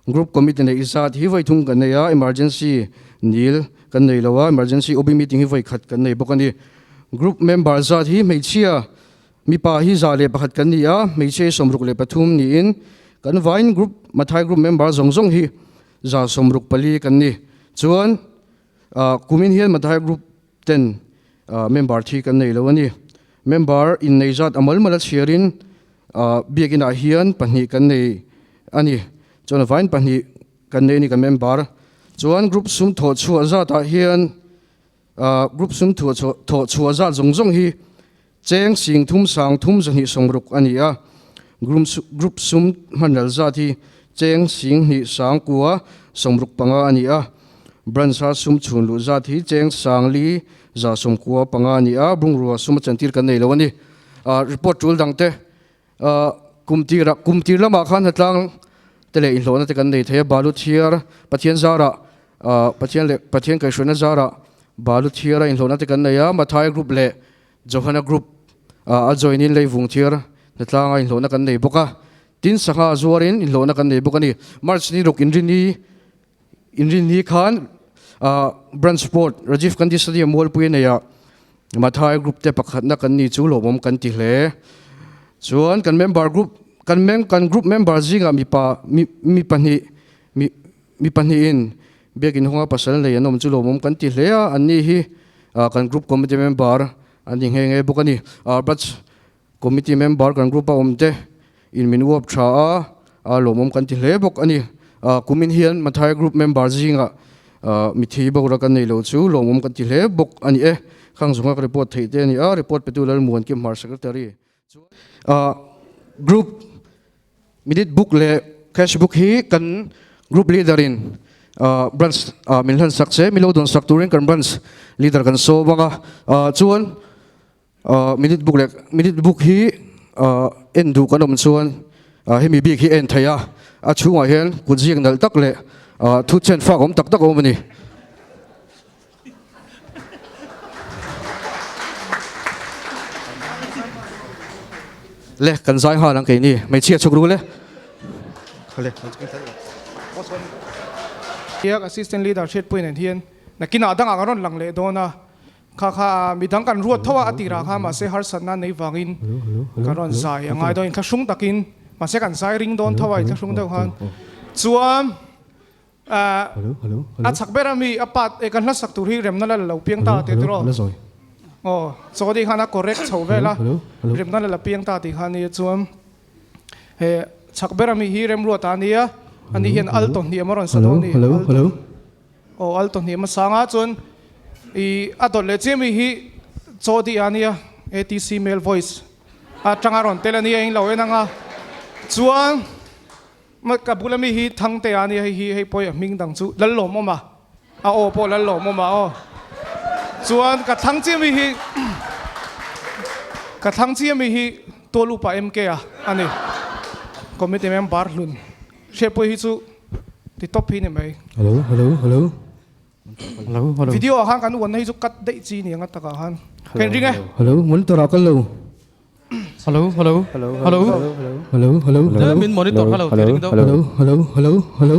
Group Committee neih zat hi vawi thum kan nei a, Emergency nil kan nei lo a, Emergency OB Meeting hi vawi khat kan nei bawk a ni. Group Member zat hi hmeichhia mipa hi 101 kan ni a, hmeichhia hi 63 niin kan vaiin Group Mathai Group Member zawng zawng hi 164 kan ni. Chuan kumin hian Mathai Group ten member thi kan nei lo a ni. Member innei zat a mal mal a chhiarin biakinah hian pahnih kan nei a ni. Chuan vain pahnih kan nei a ni kan member. Chuan group sum thawh chhuah zatah hian group sum thawh chhuah zat zawng zawng hi cheng sing thum sang thum zahnih sawmruk a ni a. Group sum hmanral zat hi cheng sing hnih sang kua sawmruk panga a ni a. Branch a sum chhun luh zat hi cheng sang li za sawmkua panga a ni a, bungrua sum a chantir kan nei lo a ni. Report tul dang te kum tirah kum tir lamah khan hnatlang te leh inhlawhna te kan nei thei a, balu thiar Pathian zarah Pathian leh Pathian kaihhruaina zarah balu thiara inhlawhna te kan nei a, Mathai group leh Johana group a join in leivung thiar hnatlanga inhlawhna kan nei bawk a, tin sangha zuarin inhlawhna kan nei bawk a ni. March ni ruk inrini inrini khan Branch Board Rajiv Gandhi Stadium Mualpui a nei a, Mathai group te pakhatna kan ni chu lawmawm kan ti hle. Chuan kan member group kan mem kan group member zingah mipa mi mi pahnih mi Mi pahnihin biakin hawnga pasal nei an awm chu lawmawm kan ti hle a, anni hi kan group committee member an ni nghe nghe bawk a ni. Branch committee member kan group a awm te in min uap tha a, lawmawm kan ti hle bawk a ni. Kumin hian Mathai group member zingah mithi bawra kan nei lo chu lawmawm kan ti hle bawk a ni e. Khang zunga ka report theih te a ni a, report petu Lalmuan Kimhmar Secretary chuan group Minute book leh cash book hi kan group leader in branch min hlan sak che, min lo dawn sak turin kan branch leader kan sawm ang a, chuan minute book leh minute book hi en duh kan awm chuan hemi bik hi en thei a, a chhungah hian kut ziak nalh tak leh thu chen fak awm tak tak a awm a ni. Le kan zai nghal ang keini hmeichhia chhuk ru le. Hiak assistant leader hriatpui nen hian nakinah dangah kan rawn lang leh dawn a, kha kha midang kan ruat tho a a tirah khan mahse harsatna nei vangin kan rawn zai a ngai dawn inthlahrung takin mahse kan zai ring dawn tho a inthlahrung deuh khan chuan A chak ber a mi a part e kan hlasak tur hi remna la lo piang ta tih tiraw? Aw chaw tih khan a correct chho vel a remna la la piang ta tih khan nia chuan he chak ber a mi hi remruat a nia ani hian alto hniam a rawn sa dawn a ni aw alto hniam a sang a chuan i a dawt leh chiah mi hi chaw tih a nia atc male voice atanga rawn tel a nia englo en anga chuan Ka bula mi hi Thangtea a nia, hei hi hei pawh hi a hming dang chu Lallawmawm a, a aw pawh Lallawmawm a aw. Chuan ka thlang chiah mi hi ka thlang chiah mi hi Tualupa MK a a ni. Committee member hlun hriatpui hi chu ti tawp hi ni mai. Hello hello hello hello hello Video ah khan kan uanna hi chu cut daih chi ni ang a takah khan. Ka inring e. Hello monitor ah kal lo. Hello hello hello hello hello hello hello min monitor kha lo ti ring deuh. Hello hello hello hello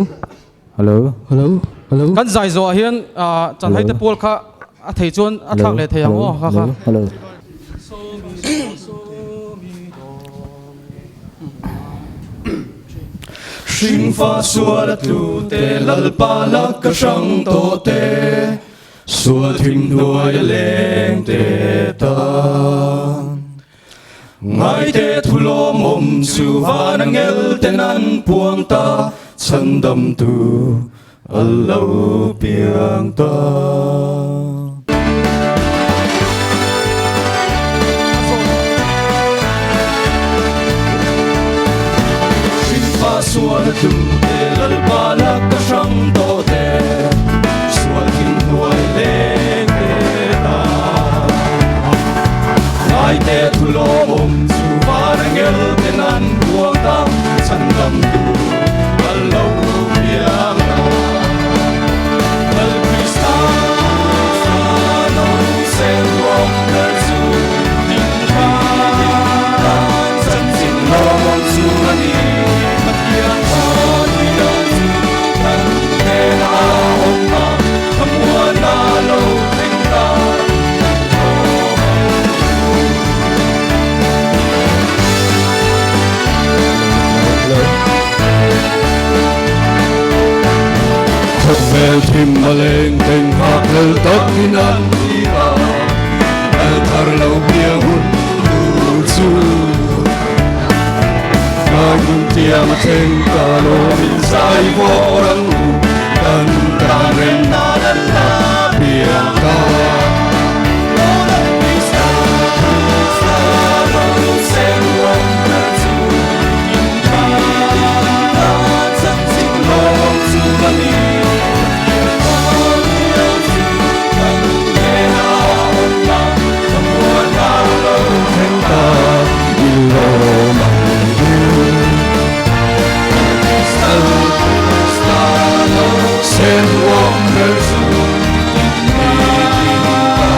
hello hello hello Kan zai zawh ah hian chanhai te pawl kha a thei chuan a thlak leh thei ang aw kha kha. Hello Hringfa sual a tlu te Lalpa la ka hrang tawh te. Sual thim hnuai a leng te tan. Ngaite thu lawmawm chu van a ngel ten an puang ta, chhandamtu a lo piang ta. Hringfa sual a tlu te Lalpa la ka hrang tawh te Sual thim hnuai leng te ta Ngai te thu lawmawm chu van angel ten an buang ta Chhandam tu kal lo piang ta Lal Krista lo sel ruang ber chu ding tan chanchin lawmawm chu a ni Pathian Pathian chu kan hnenah a awm a thlamuanna lo thleng ta kan lawm ang chu. Khawvel thim a leng teng nghakhlel takin an ti a, Lal thar lo piang hun tur chu. Ngai hun tiang a thleng ta lawm in zai vawr ang u, kan tan remna lal la piang ta. chu Dikna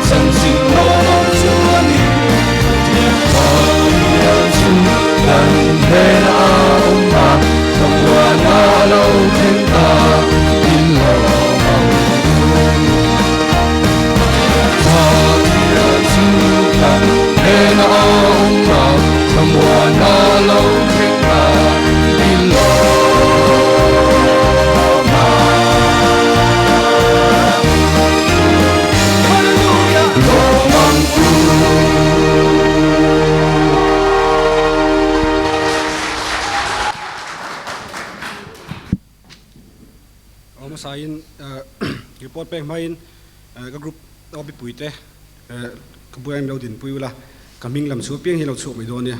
chanchin lawmawm chu a ni Pathian Pathian chu kan hnenah a awm a Thlamuana lo thleng ta in lawm ang u Pathian chu kan hnenah a awm a Thlamuana lo thleng ta in lawm ang Hallelujah lawm ang u. Awm hmasain report pek hmain ka group a mipuite ka buai ang lo dinpui ula ka hming lam chu apiang hi lo chhuak mai dawn nia.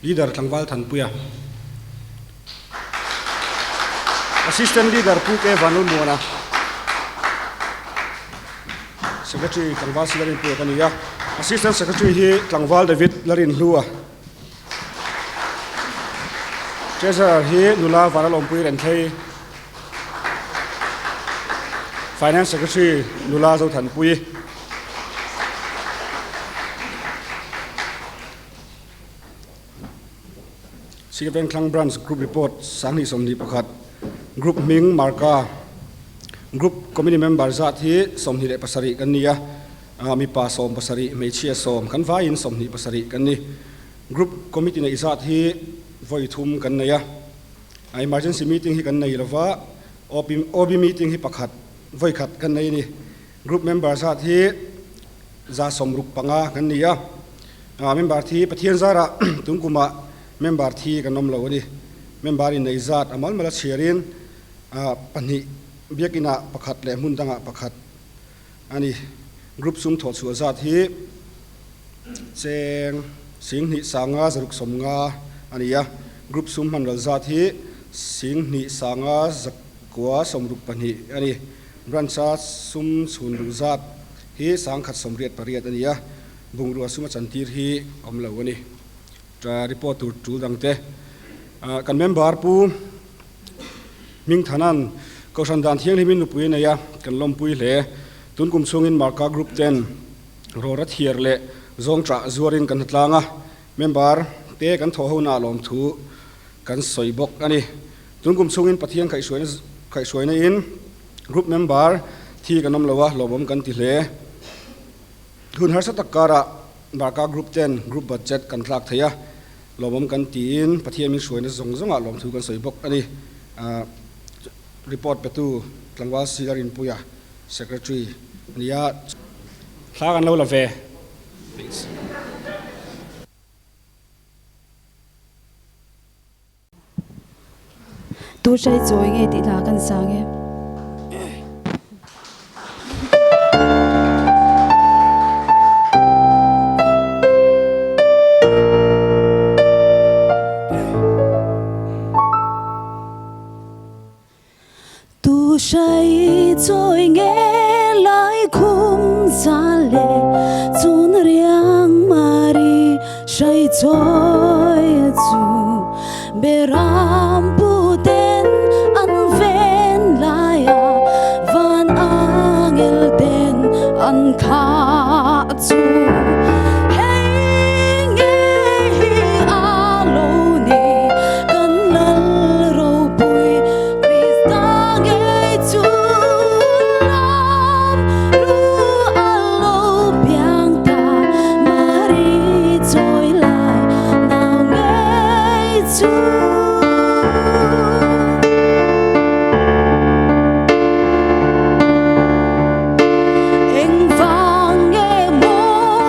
Leader Tlangval Thanpuia Assistant Leader Pu K Vanlmuana Secretary Tlangval Silarinpuia ka ni a Assistant Secretary hi Tlangval David Larinhlua Treasurer hi nula Vanlalawmpui Renthlei, Finance Secretary nula Zothanpui. Sivengthlang Branch Group Report 2021 Group hming Marka Group Committee Member zat hi 27 kan ni a, mipa 17, hmeichhia 10, kan vaiin 27 kan ni. Group Committee neih zat hi vawi thum kan nei a, Emergency Meeting hi kan nei lova, OB Meeting hi pakhat vawi khat kan nei a ni. Group Member zat hi 65 kan ni a, member thi Pathian zarah tun kumah member thi kan awm lo a ni. Member inneih zat a mal mal a chhiarin pahnih biakinah pakhat leh hmun dangah pakhat a ni. Group sum thawh chhuah zat hi cheng 10,000 sanga 650 a ni a, group sum hman ral zat hi 10,000 sanga 962 a ni. Branch-a sum chhun luh zat hi 1,088 a ni a, bungrua suma chantir hi awm lo a ni. Report tur tul dangte kan member Pu Hmingthana'n Kohhran dan thianghlimin nupui a nei a, kan lawmpui hle. Tun kum chhungin Marka Group ten rawra thiar leh zawngṭah zuarin kan hnatlang a, member te kan thawh hona lawmthu kan sawi bawk a ni. Tun kum chhungin Pathian kaihhruaina in group member thi kan awm lo a, lawmawm kan ti hle. Hun harsa tak karah Barka group ten group budget kan tlak thei a, lawmawm kan tiin Pathian min hruaina zawng zawngah lawmthu kan sawi bawk a ni. Report petu Tlangval Silarinpuia, Secretary a ni a. Thla kan lo la ve. Thanks. Tu hrai chawi nge tih hla kan sang e. Tu hrai chawi nge lai khum zan le chun riang mari hrai chawi chu beram pu ten an ven laia van angel ten an kha chu hei nge hi a lo ni kan lal ropui Krista ngei chu lam ru a lo piang ta Mari chawi lai nau ngei chu. Engvang nge maw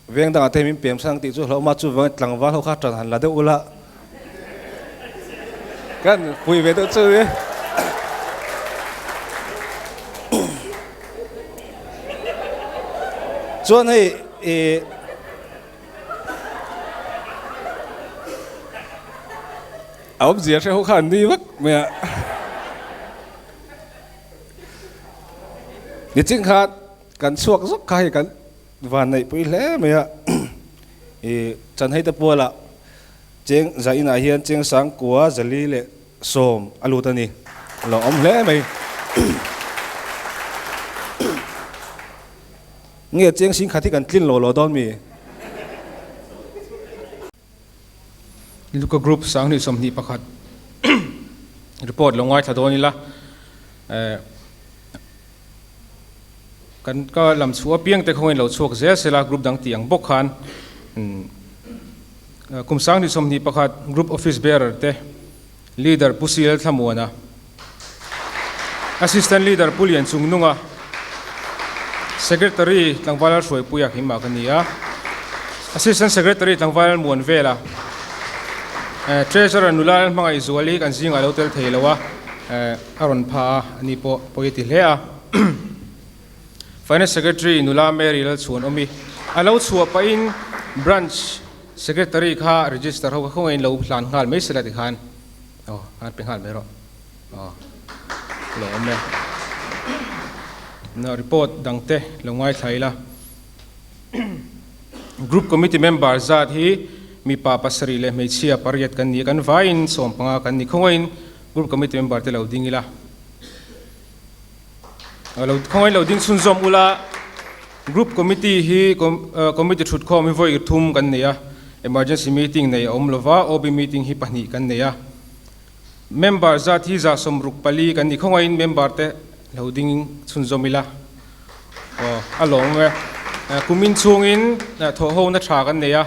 Veng dangah te min pem sang tih chu hlauhma chuvangin tlangval ho kha tan han la deuh ula kan pui ve deuh chu ni. Chuan hei i a awmzia hre ho kha an nui vak mai a. Niching khan kan chhuak zawk kha hei kan Van neih pui hle mai a, i Chanhei te pualah cheng za inah hian cheng sang kua zali leh sawm a lut a ni. A lo awm hle mai. Nge cheng sing khat hi kan tlin lo lo dawn mi? Luka Group 2021 report lo ngaithla dawn ila. Kan ka lam chhuah apiang te khawngin lo chhuak zel sela group dang tih ang bawk khan kum 2021 group office bearer te leader Pu Sial Thlamuana, assistant leader Pu Lian Chungnunga, secretary Tlangval Hruaipuia keimah ka ni a, assistant secretary Tlangval Muanvela, treasurer Nula Hmangaihzuali kan zingah lo tel thei lo a. A rawn pha a, ani pawh pawi a ti hle a. Finance Secretary nula Mary Lalchhuanawmi a lo chhuah pahin Branch Secretary kha register ho kha khawngaihin lo hlan nghal mai sela tikhan aw khan pe nghal mai rawh aw lo awm e. Na report dangte lo ngaithla ila. Group Committee member zat hi mipa pasarih leh hmeichhia pariat kan ni a, kan vaiin sawmpanga kan ni khawngaihin. Group committee member te lo ding ila. Lo khawngaih lo ding chhunzawm ula. Group committee hi committee thut khawm hi vawi thum kan nei a. Emergency meeting nei a awm lova, OB meeting hi pahnih kan nei a. Member zat hi za sawmruk pali kan ni. Khawngaihin member te lo ding chhunzawm ila. Aw a lawm e. Kumin chhungin thawhhona tha kan nei a,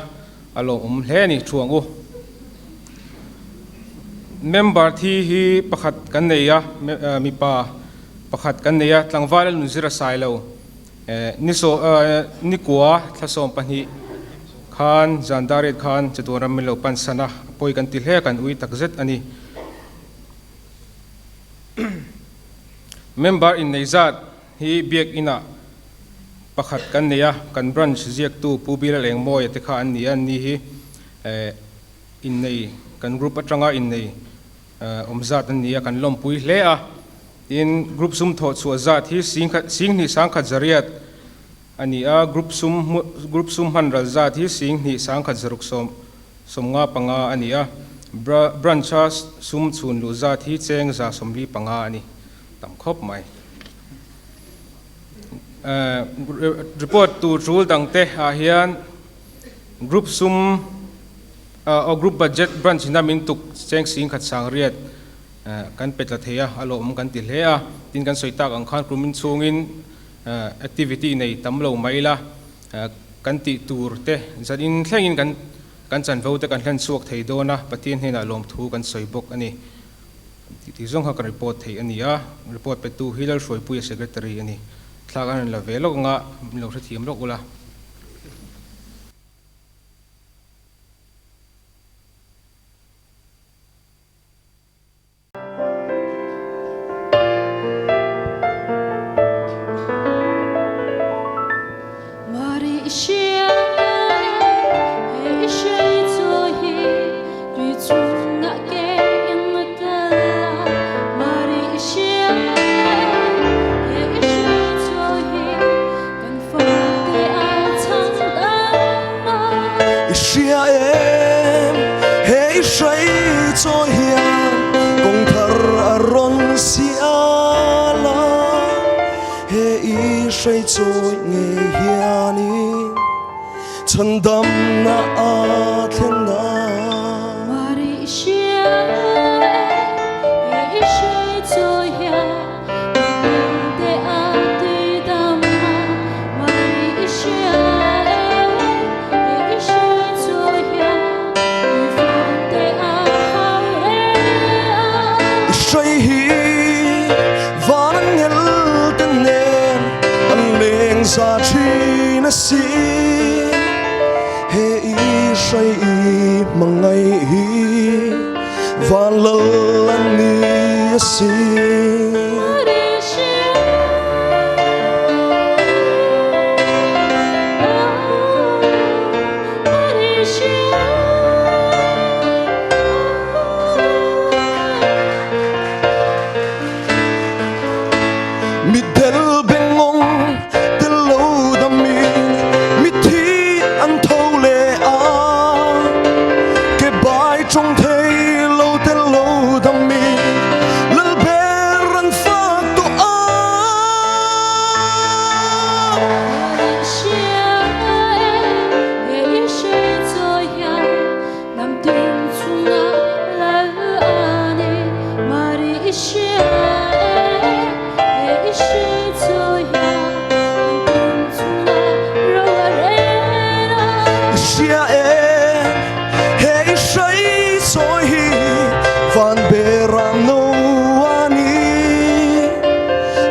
a lawmawm hle a ni thu ang u. Member thi hi pakhat kan nei a, mipa pakhat kan nei a, tlangval a nunzir a sai lo. Ni saw ni kua thla 12 khan zan dariat khan chatuan ram min lo pan san a, a pawi kan ti hle a, kan ui takzet a ni. Member innei zat hi biakinah pakhat kan nei a, kan branch ziaktu Pu Bilal Engmawia te kha an ni a, anni hi innei kan group atanga innei awm zat an ni a, kan lawmpui hle a. Tin, group sum thawh chhuah zat hi 20 sangkhat zariat a ni a, group sum group sum hman ral zat hi 20 sangkhat zaruk sawm 55 a ni a, branch-a sum chhun luh zat hi cheng 145 a ni tam khawp mai. Report tur tul dangte ah hian group sum aw group budget branch ina min tuk cheng 10,000 sangriat kan pe tla thei a, a lawmawm kan ti hle a, tin kan sawi tak ang khan kumin chhungin activity nei tam lo mai ila kan tih tur te zanin thlengin kan kan chanvo te kan hlen chhuak thei dawn a, Pathian hnenah lawmthu kan sawi bawk a ni. Tih zawng kha kan report thei a ni a, report petu hi Lalhruaipuia Secretary a ni. Thlak an rawn la ve lawk anga min lo hrethiam lawk ula. I hria em he i hrei chawi hian kawng thar a rawn sial a, he i hrei chawi ngei hianin chhandamna a thlen a. Mari i hria em he i hrei chawi hian Hrei hi van angel te nen an leng za thin a si. Mangai hi van lal an ni asin. Mi del bengngawng tel lo damin mithi an tho leh a, ke bai tawng thei lo tel lo damin lal ber an fak tawh a. Hria e, he i hrai sawi hi van beram no a ni.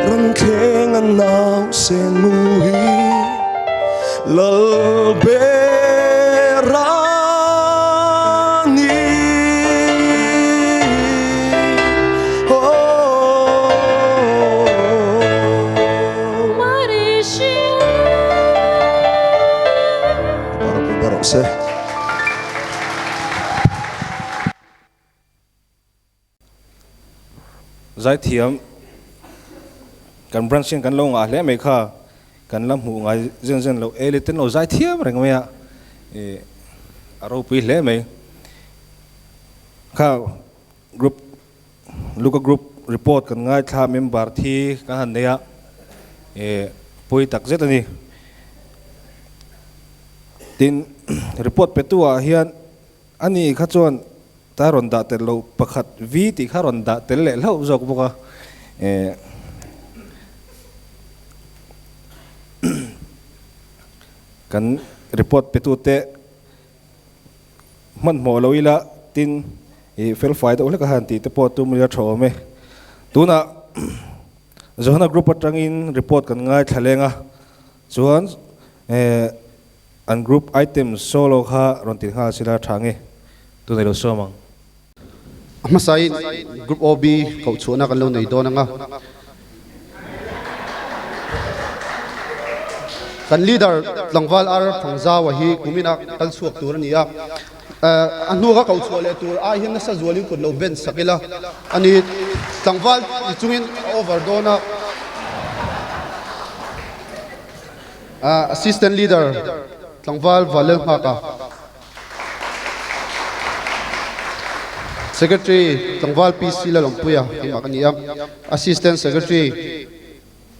Ran thleng a nau sen mu hi lal ber a ni. Zaithiam kan branch hian kan lo ngah hle mai kha kan la hmuh ngai zen zen lo e leh ten lo zaithiam reng mai a ih a ropui hle mai kha group Luka group report kan ngaithla member thi kan han nei a ih pawi tak zet a ni tin report pe tu ah hian ani kha chuan ta rawn dah tel lo pakhat V tih kha rawn dah tel leh hlauh zawk bawk a ih kan report pe tu te Hmanhmawh lo ila tin i felfai deuh hlek a han tih te pawh tum ila tha awm e. Tunah Johana group atangin report kan ngaithla leng a, chuan an group item solo kha rawn ti nghal sila tha nge tunah i lo sawm ang. A hmasain Group OB koh chhuahna kan lo nei dawn ang a. Kan leader tlangval Ar Thangzaua hi kumin a kal chhuak tur a ni a. A hnu ka koh chhuah leh tur ai hian nasa zualin kut lo ben sak ila a ni. Tlangval ti chungin a over dawn a. Assistant Leader tlangval Valelnghaka. Secretary tlangval PC Lalawmpuia keimah ka ni a, Assistant Secretary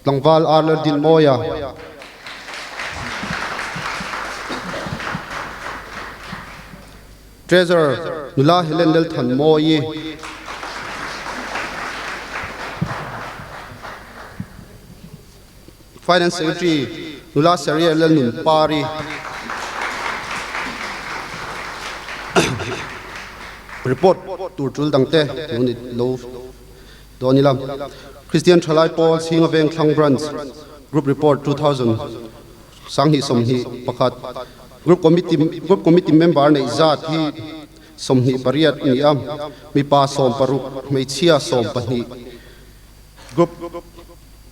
tlangval R Laldinmawia, Treasurer nula Helen Lalthanmawii, Finance Secretary nula Saria Lalnunpari, Report tur tul dangte lo ni lo dawn ila. Christian Thalai Pawl Chhinga Vengthlang Branch Group Report 2000 Sanghnih 21 Group Committee Group Committee member neih zat hi 28 a ni a, mipa 16, hmeichhia 12. Group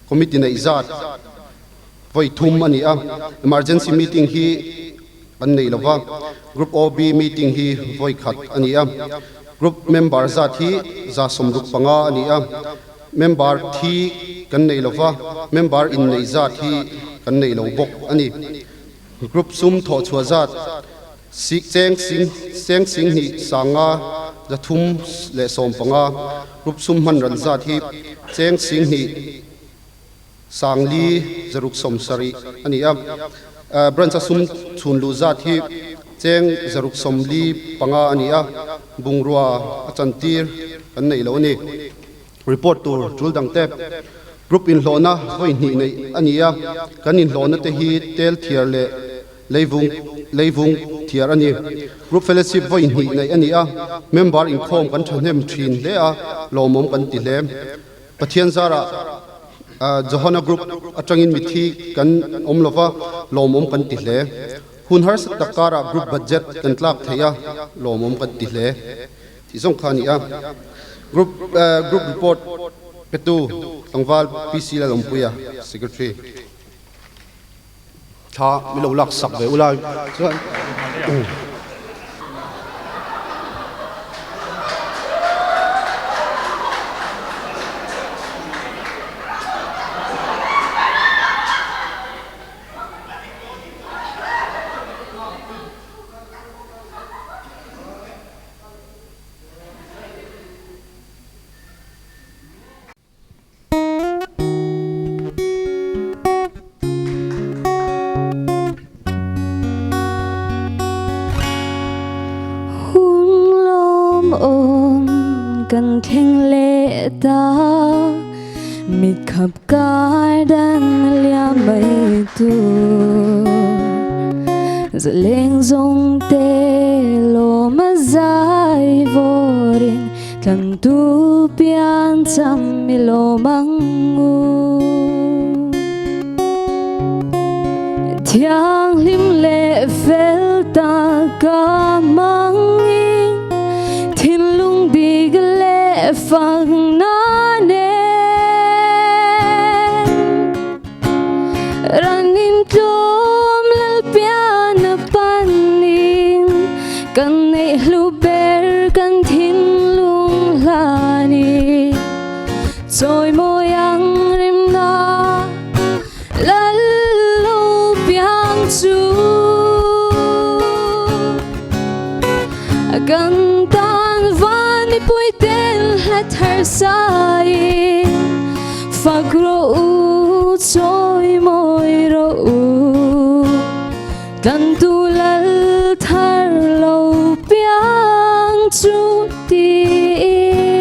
Committee neih zat vawi thum a ni a, Emergency Meeting hi an nei lo va, Group OB Meeting hi vawi khat a ni a, Group Member zat hi 65 a ni a, Member thi kan nei lo va, Member inneih zat hi kan nei lo bawk a ni. Group sum thawhchhuah zat Cheng sing cheng sing hnih sanga 315 group sum hman ran zat hi cheng sing hnih sang li 670 a ni a. Branch a sum chhun luh zat hi cheng 645 a ni a, bungrua a chantir kan nei lo a ni. Report tur tul dangte group inhlawhna vawi hnih neih a ni a, kan inhlawhna te hi tel thiar leh Leivung Leivung thiar a ni. Group Fellowship vawi hnih neih a ni a, member inkhawm kan thahnem thin hle a, lawmawm kan ti hle. Pathian zarah Johana Group atangin mithi kan awm lova, lawmawm kan ti hle. Hun harsat tak karah group budget kan tlak thei a, lawmawm kan ti hle tih zawng kha a ni a. Group group report petu tlangval PC Lalawmpuia, Secretary. Thla mi lo lak sak ve ula chuan. Hun lawmawm kan thleng leh ta, mit khap kar dan liam mai tur. Zaleng zawng te lawm a zai vawrin Thlan tu pian cham mi lawm ang u. Thianghlim leh fel tak ka hmangin thinlung dik leh fakna nen Ranin tlawm Lalpian a panin kan neih hlu ber kan thinlung hlanin chawimawi ang rimna Lal lo piang chu kan tan van mipui ten hla thar sain Fak rawh u, chawimawi rawh u, Tlantu lal thar lo piang chu tiin.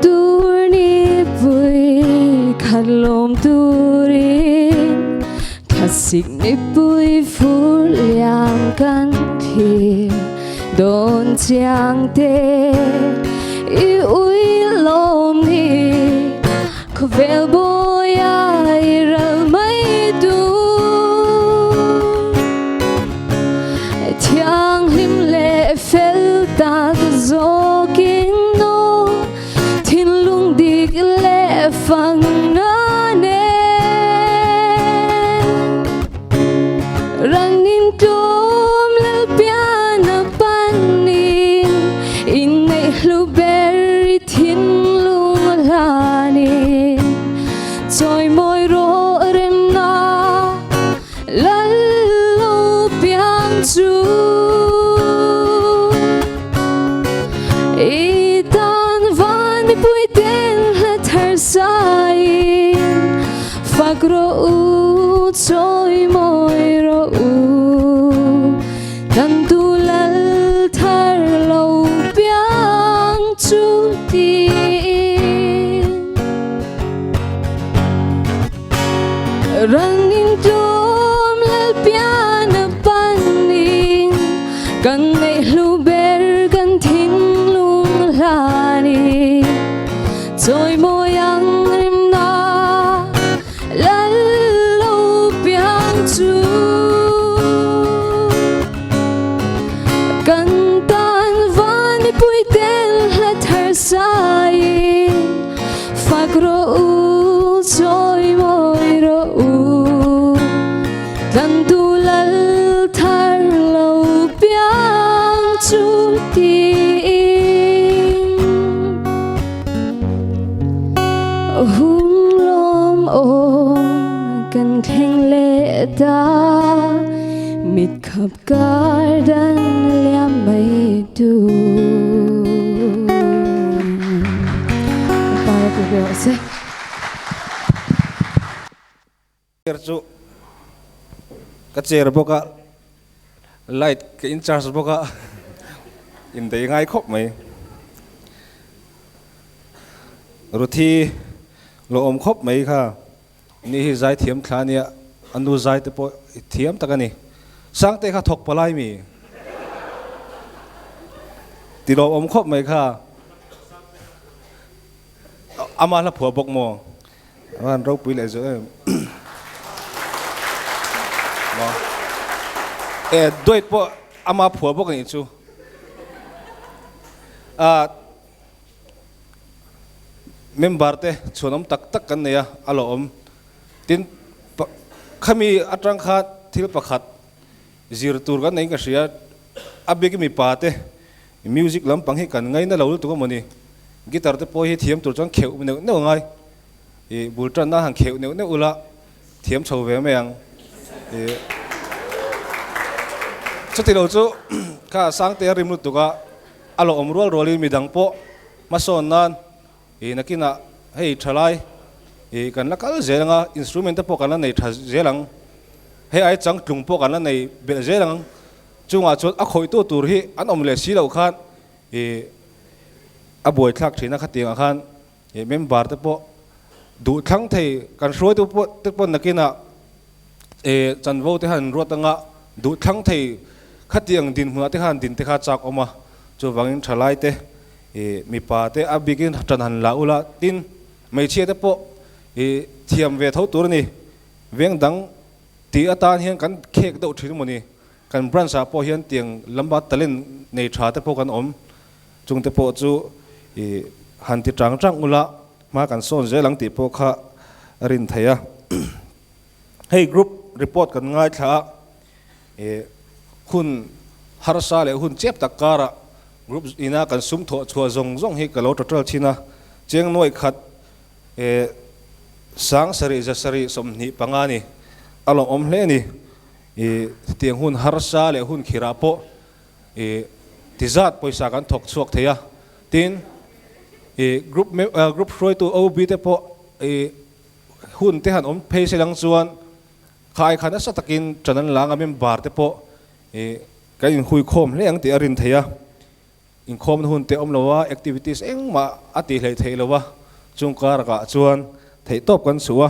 Tur ni pui khat lawm turin, Thlasik mipui fur liam kan thlir. Dawn chiang te i ui lawm ni khawvel bawia i ral mai tu thianghlim leh fel tak zawkin aw thinlung dik leh fang na nen Ranin tlawm Lalpian a panin inneih hlu ber i thinlung a hlanin chawimawi rawh remna Lal lo piang chu i tan van mipui ten hla thar sain Fak rawh u, chawimawi rawh u, Kan tu lal thar lo piang chu tiin. Ran in tlawm lal pian a panin, Kan neih hlu ber kan thinlung hlanin. Chawimawi ang rimna lal lo piang chu kan tan van mipui tel hla thar sain fak rawh u chawimawi rawh u tlantu lal thar lo piang chu tiin. Hun lawm awm kan thleng leh ta, mit khap kar dan liam mai tu. Para pu ve rawh se. Chair chu ka chair bawk a, light ka in charge bawk a, indei ngai khawp mai. Ruthi lo awm khawp mai kha ni hi zai thiam thla ania, a nu zai te pawh thiam tak a ni. Sangte kha thawk palai mi ti lo awm khawp mai kha ama hla phuah bawk maw? Van ropui leh zawh em. E duet pawh ama phuah bawk anih chu. A member te chhuanawm tak tak kan nei a, a lawm. Tin, khami atang khan thil pakhat zir tur kan neiin ka hria, a bik mipa te music lampang hi kan ngaina lo lutuk amawni, guitar te pawh hi thiam tur chuan kheuh neuh neuh a ngai, ih bul tanna han kheuh neuh neuh ula thiam chho ve mai ang, ih chuti lo chu kha Sangte a rim lutuk a, a lawmawm rual rualin midang pawh hmasawn nan. Ih nakinah hei thalai ih kan la kal zel anga instrument te pawh kan la nei tha zel ang, hei ai changtlung pawh kan la nei belh zel ang, chungah chuan a khawihtu tur hi an awm leh si loh khan ih a buaithlak thin a khatiangah khan ih member te pawh duh thlang thei kan hruaitu pawh te pawh nakinah ih chanvo te han ruat anga duh thlang thei khatiang dinhmunah te khan din te kha chak awm a, chuvangin thalai te I mipa te a bikin tan han la ula, tin hmeichhia te pawh i thiam ve tho tur a ni. Veng dang tih atan hian kan khek deuh thin emaw ni, kan branch ah pawh hian tiang lamba talent nei tha te pawh kan awm, chung te pawh chu i han ti chang chang ula hma kan sawn zel ang tih pawh kha a rin theih a. Hei group report kan ngaithla a, I hun harsa leh hun chep tak karah group ina kan sum thawh chhuah zawng zawng hi ka lo total thin a, cheng nuaih khat e sang sarih za sarih 25 ni a lawmawm hle a ni. I tiang hun harsa leh hun khirah pawh i tizat pawisa kan thawk chhuak thei a, tin i group group hruaitu OB te pawh i hun te han awm phei se lang chuan Khai kha nasa takin ṭan an la ngam in bar te pawh ih kan inhui khawm hle ang tih a rin theih a, inkhawmna hun te awm lo a, activities engmah a tih hleih theih lo a, chung karakah chuan theihtawp kan chhuh a,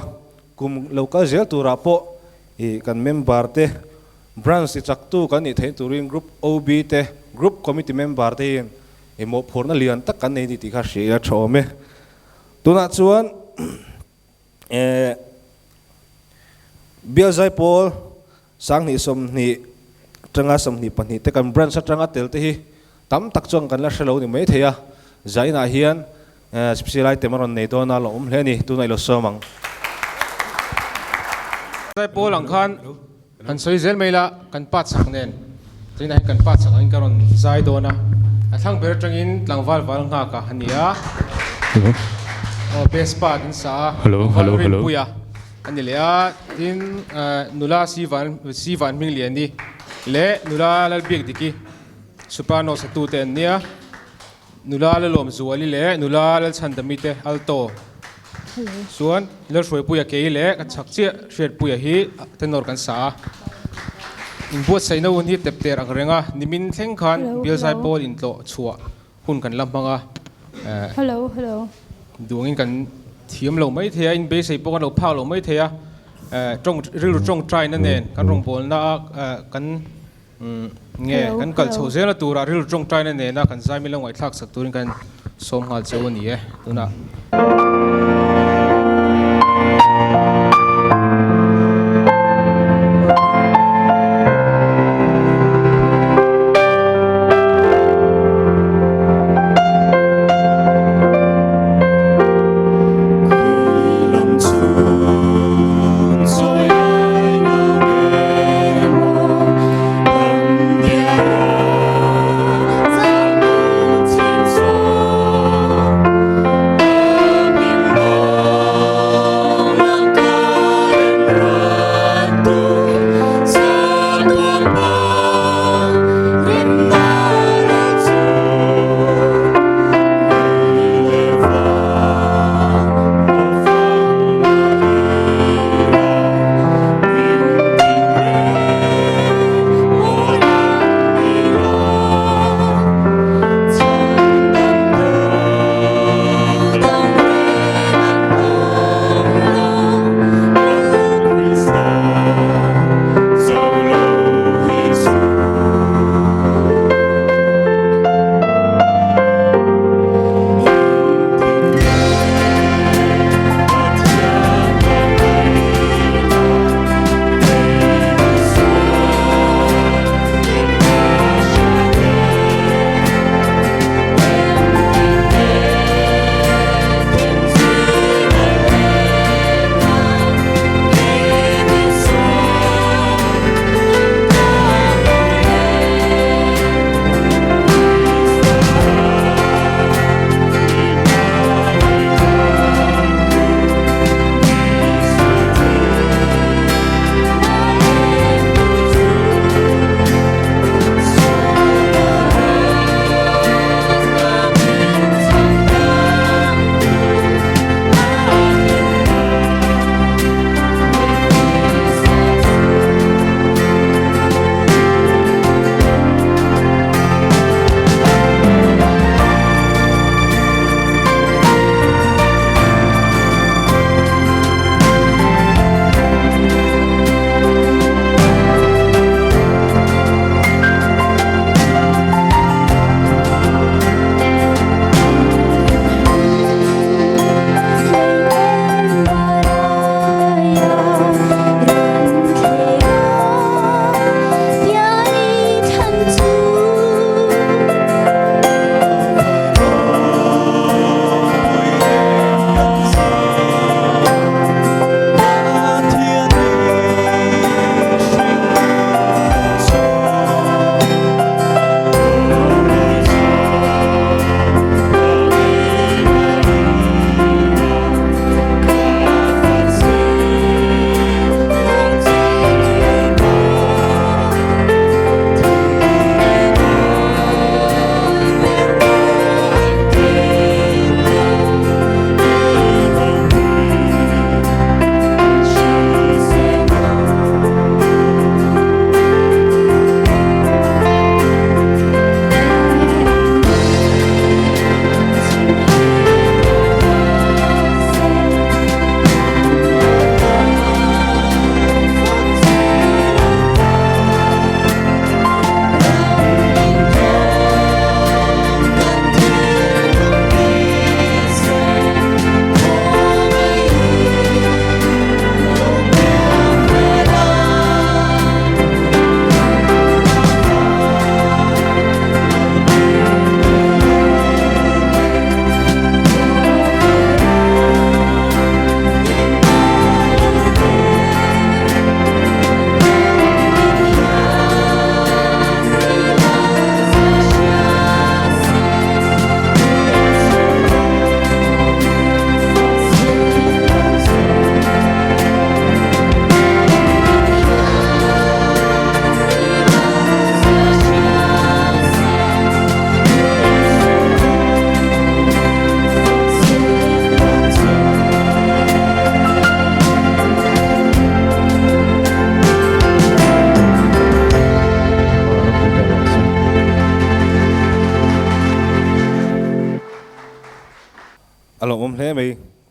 kum lo kal zel turah pawh ih kan member te branch ti chaktu kan nih theih turin group OB te group committee member te hian ih mawhphurhna lian tak kan nei a ni tih kha hria ila tha awm e. Tunah chuan. Eh, Bial Zaipawl 2022 24 te kan branch atanga tel te hi tam tak chuan kan la hre lo ni mai thei a, zainah hian special item a rawn nei dawn a lo awm hle a ni, tunah i lo sawm ang. Zaipawl ang khan han sawi zel mai la, kan pa chak nen tunah hian kan pa chak angin ka rawn zai dawn a, a thlang ber atangin tlangval val nghak a a ni a, aw best part in sa a, tlangval rinpui a a ni leh a, tin nula si van si van hming liani leh nula Lalbiak Diki soprano satu te an nia. Nula Lalawm Zuali leh nula Lalchhandami te alto chuan Lalhruaipuia kei leh ka chhak chiah Hriatpuia hi tenor kan sa a. Inbuatsaihna hun hi tep ter ang reng a, nimin thleng khan Bialzai Pawl intlawh chhuah hun kan la hmang a. Duangin kan thiam lo mai thei a, inbeisei pawh kan lo phak lo mai thei a, tawng rilru tawngtaina nen kan rawngbawlna a kan Nge kan kal chho zela turah rilru tawngtaina nena kan zai milo ngaihthlak sak turin kan sawm nghal cheu a ni e tunah.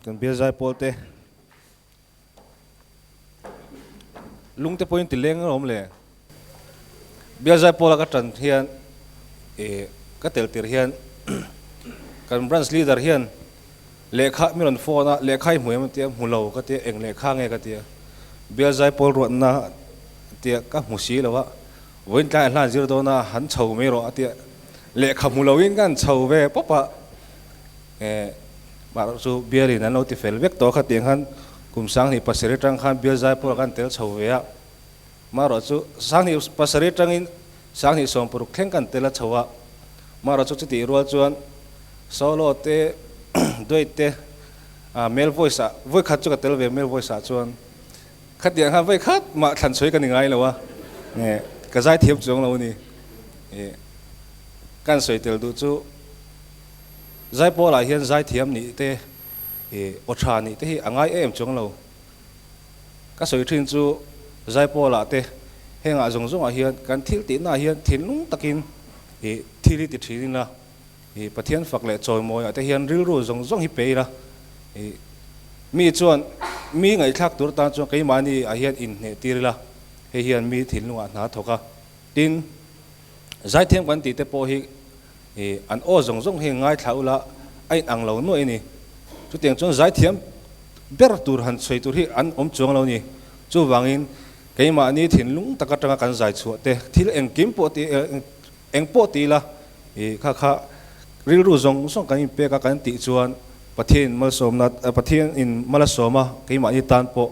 Kan bial zai pawl te lung te pawhin ti leng a awm le. Bial zai pawla ka tan hian ih ka tel tir hian kan branch leader hian lehkha mi rawn phone a, lehkha i hmu em tia hmu lo ka tia eng lehkha nge ka tia bial zai pawl ruatna tia ka hmu si lo a, vawiin tlaiah hlan zir dawn a han chho mai rawh a tia lehkha hmu loin ka han chho ve pawp a. Eh, mah chu bialin an lo ti fel vek tawh kha tiang khan kum 2007 atang khan bial zai pawh kan tel chho ve a. Marawh chu 27 atangin 2016 thleng kan tel a chho a. Marawh chu chutih rual chuan solo te, duet te, ah male voice ah vawi khat chu ka tel ve male voice ah chuan khatiang khan vawi khat mah thlan chhuai ka ni ngai lo a. Eh, ka zai thiam chuang lo a ni. Eh, kan sawi tel duh chu. Zaipawlah hian zaithiam nih te ih aw tha nih te hi a ngai em chuang lo. Ka sawi thin chu Zaipawlah te hengah zawng zawngah hian kan thil tihnaah hian thinlung takin ih thil hi ti thin ila, ih Pathian fak leh chawimawiah te hian rilru zawng zawng hi pe ila, ih mi chuan mi ngaihthlak tur tan chuan keimahni ah hian inhneh tir ila, hei hian mi thinlungah hna thawk a. Tin, zaithiam kan tih te pawh hi ih an aw zawng zawng hi ngaithla ula a in ang lo nuaih a ni. Chutiang chuan zaithiam ber tur han chhui tur hi an awm chuang lo a ni. Chuvangin keimahni thinlung tak atanga kan zai chhuah te thil engkim pawh ti eng pawh ti ila ih kha kha rilru zawng zawng kan inpek a kan tih chuan Pathian in malsawmna Pathian in mal a sawm a keimahni tan pawh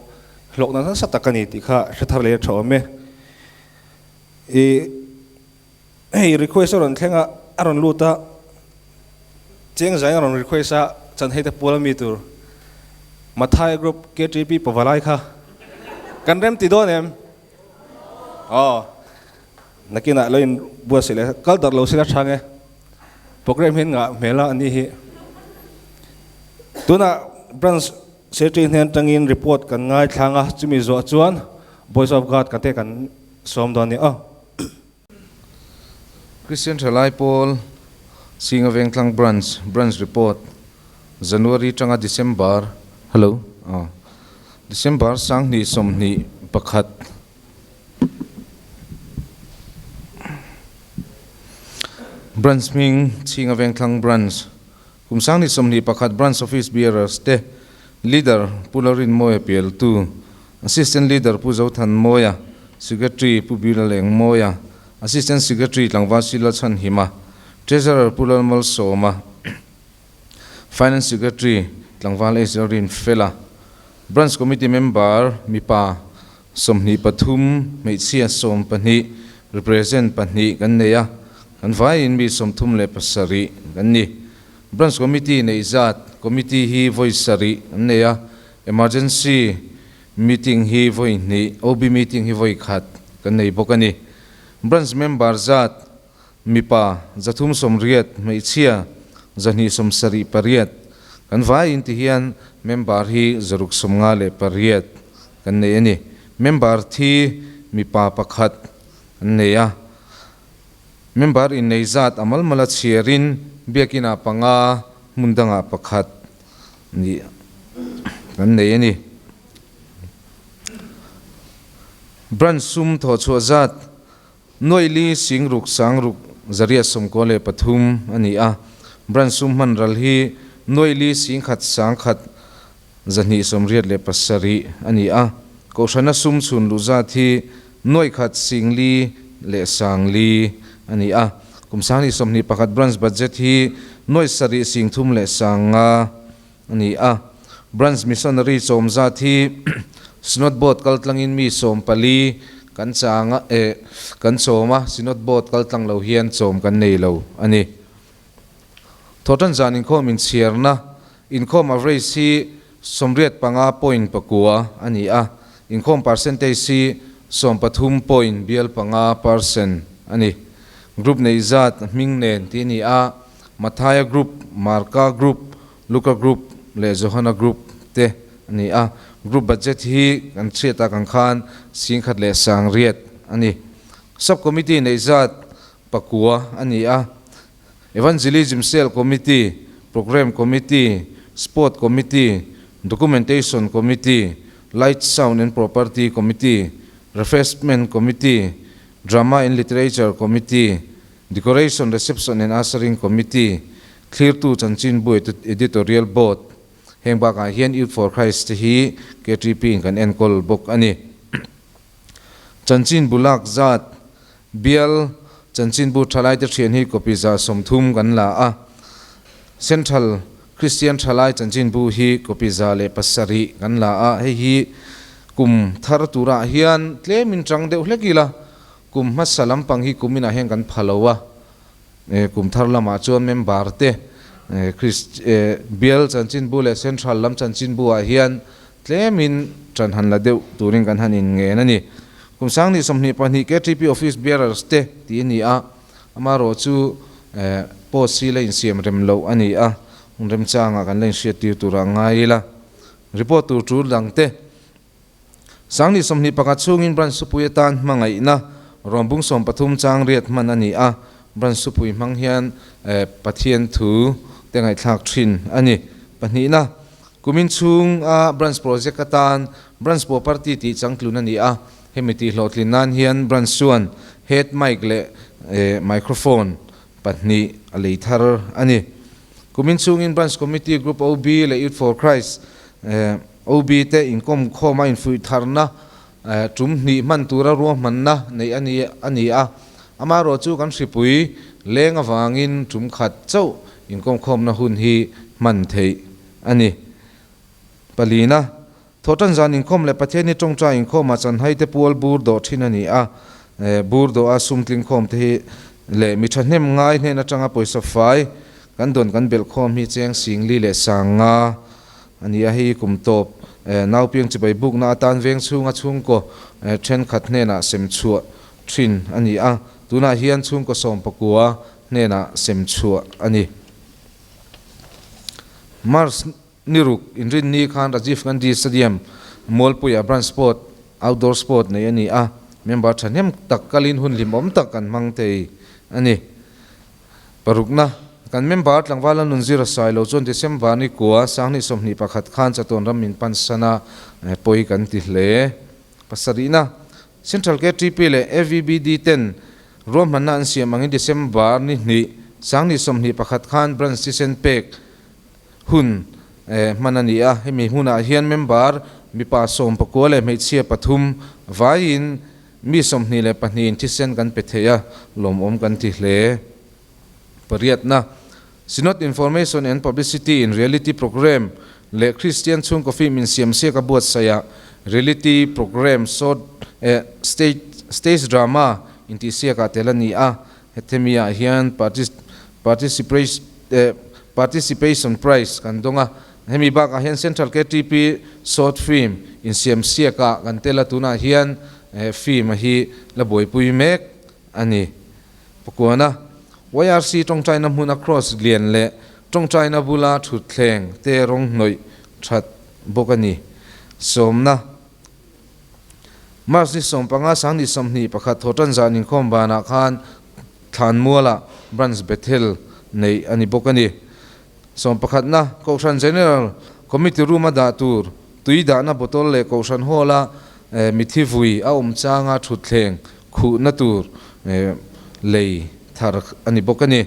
hlawkna nasa tak a ni tih kha hre thar leh a tha awm e. Ih hei request a rawn thleng a, a rawn lut a, cheng zain a rawn request a, chan hei te pual ami tur Mathai group KTP pavalai kha kan rem ti dawn em? Aw nakinah lo in buatsaih leh kal darh lo sila tha nge program hian ngah hmel a ani hi tunah branch secretary hnen atangin report kan ngaithlang a chumi zawh chuan Voice of God ka te kan sawm dawn a ni aw. Christian Thalai Pawl Singa Vengtlang Branch Branch Report January tanga December Hello aw December 2021 Branch hming Chhinga Vengthlang Branch Kum 2021 Branch Office Bearers te Leader Pu Larinmawia Pialtu, Assistant Leader Pu Zothanmawia, Secretary Pu Bilalengmawia, Assistant Secretary Tlangval Sila Chhanhima, Treasurer Pu Lalmalsawma, Finance Secretary Tlangval H Lalrinfela, Branch Committee Member mipa 23, hmeichhia 12, represent pahnih kan nei a, kan vaiin mi 37 kan ni. Branch Committee neih zat, Committee hi vawi sarih an nei a, Emergency Meeting hi vawi hnih, OB Meeting hi vawi khat kan nei bawk a ni. Branch Member zat, Mipa 380, hmeichhia 278, kan vaiin ti hian member hi 658 kan nei a ni. Member thi mipa pakhat an nei a. Member innei zat a malmala chhiarin biakinah panga, hmun dangah pakhat nih kan nei a ni. Branch sum thawhchhuah zat Nuaih li sing ruk sang ruk 893 a ni a, branch sum hman ral hi nuaih li sing khat sang khat 287 a ni a, kohhrana sum chhun luh zat hi nuaih khat sing li leh sang li a ni a, kum 2021 branch budget hi nuaih sarih sing thum leh sang nga a ni a, branch missionary chawm zat hi Synod Board kal tlangin mi 14 kan chang a eh kan chawm a, Synod Board kal tlang lo hian chawm kan nei lo a ni. Thawhtan zan inkhawm inchhiarna inkhawm average hi 85 point pakua a ni a, inkhawm percentage hi 13 point bial panga percent a ni. Group nei zat hming nen tih a ni a, Mathaia Group, Marka Group, Luka Group leh Johana Group te a ni a. Group budget hi kan chhiat ah kan khan 10,000 leh 800 a ni. Sub Committee neih zat pakua a ni a. Evangelism Cell Committee, Programme Committee, Sport Committee, Documentation Committee, Light Sound and Property Committee, Refreshment Committee, Drama and Literature Committee, Decoration, Reception and Ushering Committee, Thlirtu Chanchinbu Editorial Board. Heng bakah hian Youth for Christ te hi KTP in kan enkawl bawk a ni. Chanchinbu lak zat, Bial chanchinbu thalaite thian hi copy 130 kan la a. Central Christian thalai chanchinbu hi copy 107 kan la a. Hei hi kum thar turah hian tlemin tang deuh hlek ila, kum hmasa lampang hi kuminah hian kan pha lo a. Kum thar lamah chuan member te Bial chanchinbu leh Central lam chanchinbu ah hian tlemin tan han la deuh turin kan han in ngen a ni. Kum 2022 KTP Office Bearers te tih a ni a, amaherawh chu post hi la insiam rem loh a ni a, hun remchangah kan la inhriattir turah ngai ila. Report tur tul dang te 2021 chhungin Branch Supui atan hmangaihna rawnbung 13 chang riat hman a ni a, Branch Supui hmang hian Pathian thu te ngaihthlak thin a ni. Pahnihna, kumin chhunga Branch Project atan Branch Property tih changtlun a ni a, hemi tih hlawhtlin nan hian Branch chuan Head Mic leh Microphone pahnih a lei thar a ni. Kumin chhungin Branch Committee Group OB leh Youth for Christ OB te inkawm khawma infuih tharna tum hnih hman tura ruahmanna neih a ni a ni a. Amaherawh chu kan hripui leng avangin tum khat chauh inkawm khawmna hun hi hman theih a ni. Palina, Thawhtan zan inkhawm leh Pathianni tawngtai inkhawmah chanhai te pual bur dawh thin a ni a. Bur dawha sum tling khawm te hi leh mi thahnem ngai hnen atanga pawisa fai kan dawn kan belh khawm hi cheng singli leh sanga a ni a, hei kum tawp naupiang chibai bukna atan veng chhunga chhungkaw thenkhat hnenah sem chhuah thin a ni a, tunah hian chhungkaw 19 hnenah sem chhuah a ni. March ni ruk inrinni khan Rajiv Gandhi Stadium Mualpuia Branch Sport Outdoor Sport nei a ni a, member thahnem tak kalin hun hlimawm tak kan hmang thei a ni. Parukna, kan member tlangval a nun zir a sai lo chuan December ni kua 2021 khan chatuan ram min pan san a, pawi kan ti hle. Pasarihna, Central KTP leh AVBD ten ruahmanna an siam angin December ni hnih 2021 khan branch thisen pek hun hman a ni a. Hemi hmunah hian member mipa 19 leh hmeichhia pathum vaiin Mi 22 in thisen kan pe thei a, lawmawm kan ti hle. Pariatna, Synod Information and Publicity in Reality Programme leh Kristian chhungkaw film insiamsiak a buatsaih ah Reality Programme short eh stage stage drama intihsiak ah tel a ni a, hetemi ah hian participation eh participation prize kan dawng a. Hemi bakah hian Central KTP short film insiamsiak ah kan tel a, tunah hian film a hi la buaipui mek a ni. Pakuana, YRC tawngtaina hmuna cross lian leh tawngtaina bula thutthleng te rawng hnawih that bawk a ni. Sawmna, March ni 15 2021 thawhtan zan inkhawm banah khan Thlanmualah Branch Bethel neih a ni bawk a ni. Sawmpakhatna, Kohhran General Committee Room a dah tur tui dahna bottle leh Kohhran Hall-a mithi vui a awm changa thutthleng khuhna tur lei thar a ni bawk a ni.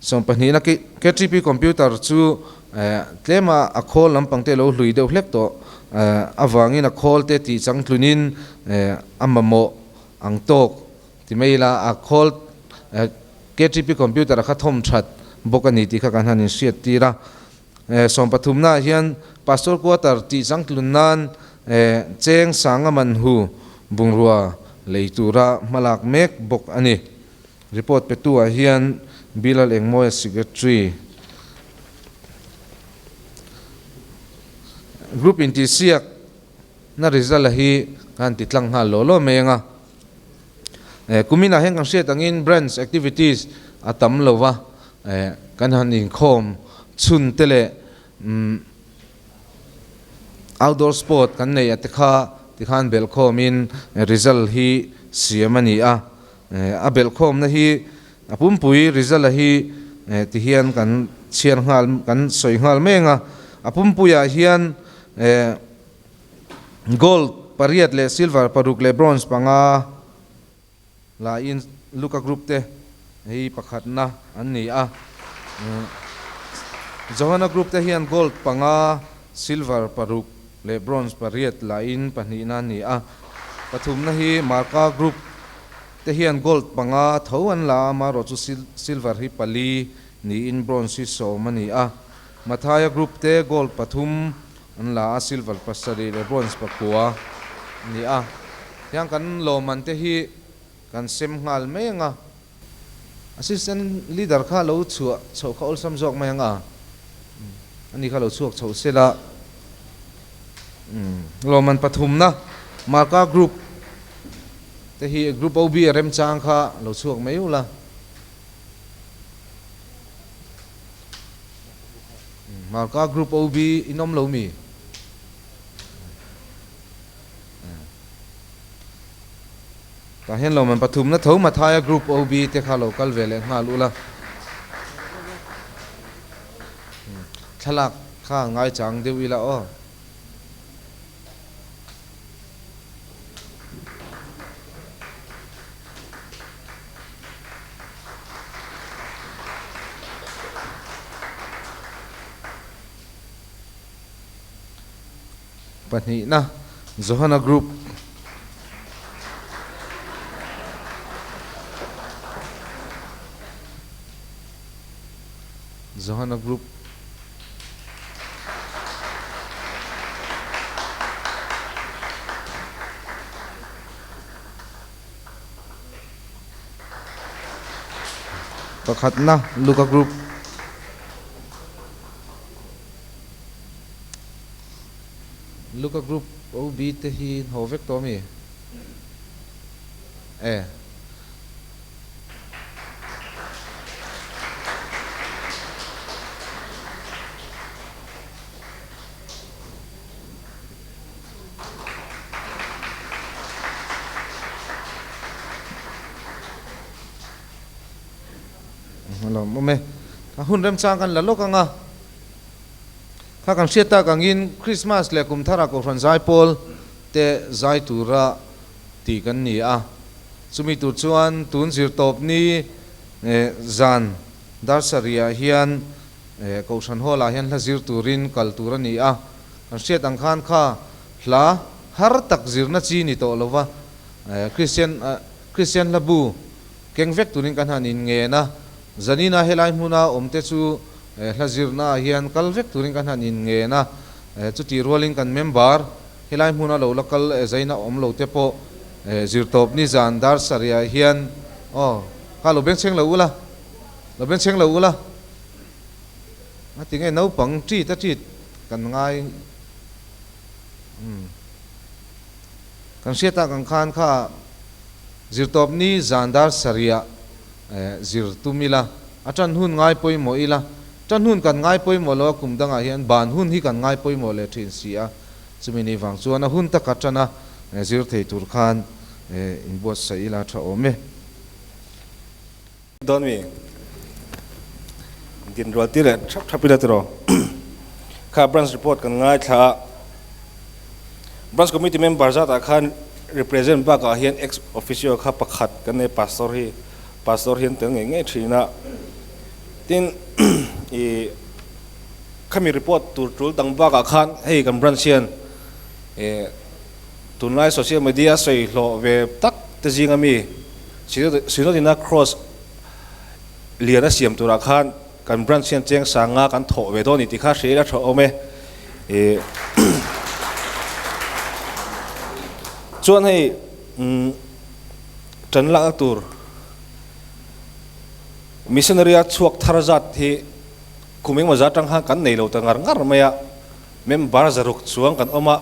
Sawmpahnihna, KTP Computer chu tlema a khawl lampang te lo hlui deuh hlek tawh avangin a khawl te tih changtlunin a mamawh ang tawk ti mai ila a khawl KTP computer a kha thawm that bawk a ni tih kha kan han inhriat tir a. Sawmpathumnaah hian Pastor Quarter tih changtlun nan cheng sanga man hu bungrua lei tura hmalak mek bawk a ni. Report petu ah hian Bilal Engmawia Secretary Group intihsiak na result a hi kan ti tlang nghal law law mai anga. Kuminah hian kan hriat angin branch activities a tam lo va, kan han inkhawm chhun te leh outdoor sport kan neih a te kha tikhan belhkhawmin result hi siam a ni a. A belhkhawmna hi a pumpui result a hi ti hian kan chhiar nghal kan sawi nghal meng a. A pumpuiah hian. Gold pariat leh silver paruk leh bronze panga laiin Luka group te hi pakhatna an ni a. Johana group te hian gold panga, silver paruk leh bronze pariat laiin pahnihna an ni a. Pathumna hi Marka group te hian gold panga tho an la a, amaherawhchu silver hi pali niin bronze hi sawm a ni a. Mathaia group te gold pathum an la a, silver pasarih leh bronze pakua a ni a. Tiang kan lawmman te hi kan sem nghal mai ang a, assistant leader kha lo chhuah chhoh kha awlsam zawk mai ang a, ani kha lo chhuak chhoh se la. Lawmman pathumna Marka group te hi group OB a remchang kha lo chhuak mai ula. Marka group OB in awm lo mi? Tah hian lawmman pathumna tho Mathaia group OB te kha lo kal ve leh nghal ula. Thlalak kha ngaichang deuh ila aw. Pahnihna, Johana Group. Johana Group. Pakhatna, Luka Group. Luka Group OB te hi in haw vek tawh ami? E. Lawm awm e. A hun remchang kan la lawk ang a. Kha kan hriat tak angin Krismas leh kum thara Kohhran Zaipawl te zai tura tih kan ni a. Chumi tur chuan tun zirtawp ni zan dar sarih ah hian Kohhran Hall ah hian hla zir turin kal tur a ni a. Kan hriat ang khan kha hla har tak zirna chi ni tawh lova Kristian Kristian hla bu keng vek turin kan han inngen a. Zanina helai hmuna awmte chu hla zirna ah hian kal vek turin kan han inngen a. Chutih rualin kan member helai hmuna lo la kal zaina awm lo te pawh zirtawp ni zan dar sarih ah hian aw kha lo bengchheng lo ula, lo bengchheng lo ula. A ti nge naupang ṭit a ṭit kan ngai umm kan hriat tak ang khan kha zirtawp ni zan dar sarih ah zir tum ila a ṭan hun ngai pawimawh ila ṭan hun kan ngai pawimawh lo a kum dangah hian ban hun hi kan ngai pawimawh leh ṭhin si a chumi ni vang chuan a hun taka ṭana zir thei tur khan inbuatsaih ila ṭha awm e. Dawn mi din rual tir leh thap thap ila tiraw kha branch report kan ngaithla a branch committee member zat ah khan represent bak ah hian ex officio kha pakhat kan nei pastor hi pastor hian tel ngei ngei thin a tin ih khami report tur tul dang bak ah khan hei kan branch hian ih tunlai social media sawi hlawh ve tak te zing ami Synod-ina Cross lian a siam turah khan kan branch hian cheng sanga kan thawh ve dawn ni tih kha hria ila tha awm e. Chuan hei tan lakna tur missionary a chhuak thar zat hi kum engemaw zat atang khan kan nei lo ta ngar ngar mai a, member zaruk chuang kan awm a.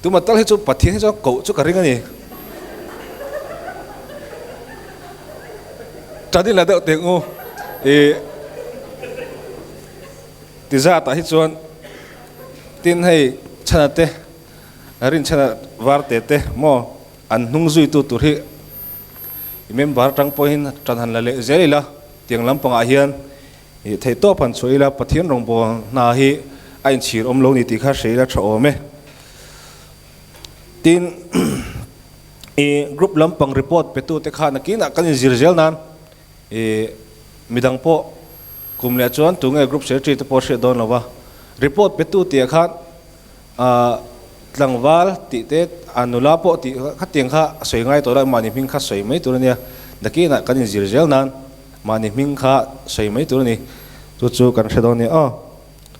Tuma tal hi chu Pathian hi chuan koh chu ka ring a ni. Tani la deuh teh ngu i ti zatah hi chuan tin hei chhana te rin chhana var te te maw an hnung zuitu tur hi i member atang pawhin tan han la leh zel ila tiang lampangah hian i theihtawp han chhuah ila Pathian rawngbâwl hna hi a. a inchhir awm lo ni tih kha hre ila tha awm e. Tin, i group lampang report petu te kha nakinah kan inzir zel nan i midang pawh kum leh chuan tunge group secretary te pawh hriat dawn lo va, report petu tih ah khan tlangval tih te a nula pawh tih khatiang kha a sawi ngai tawh lo, mahni hming kha sawi mai tur a nia, nakinah kan inzir zel nan mahni hming kha sawi mai tur a ni, chu chu kan hre dawn a ni aw.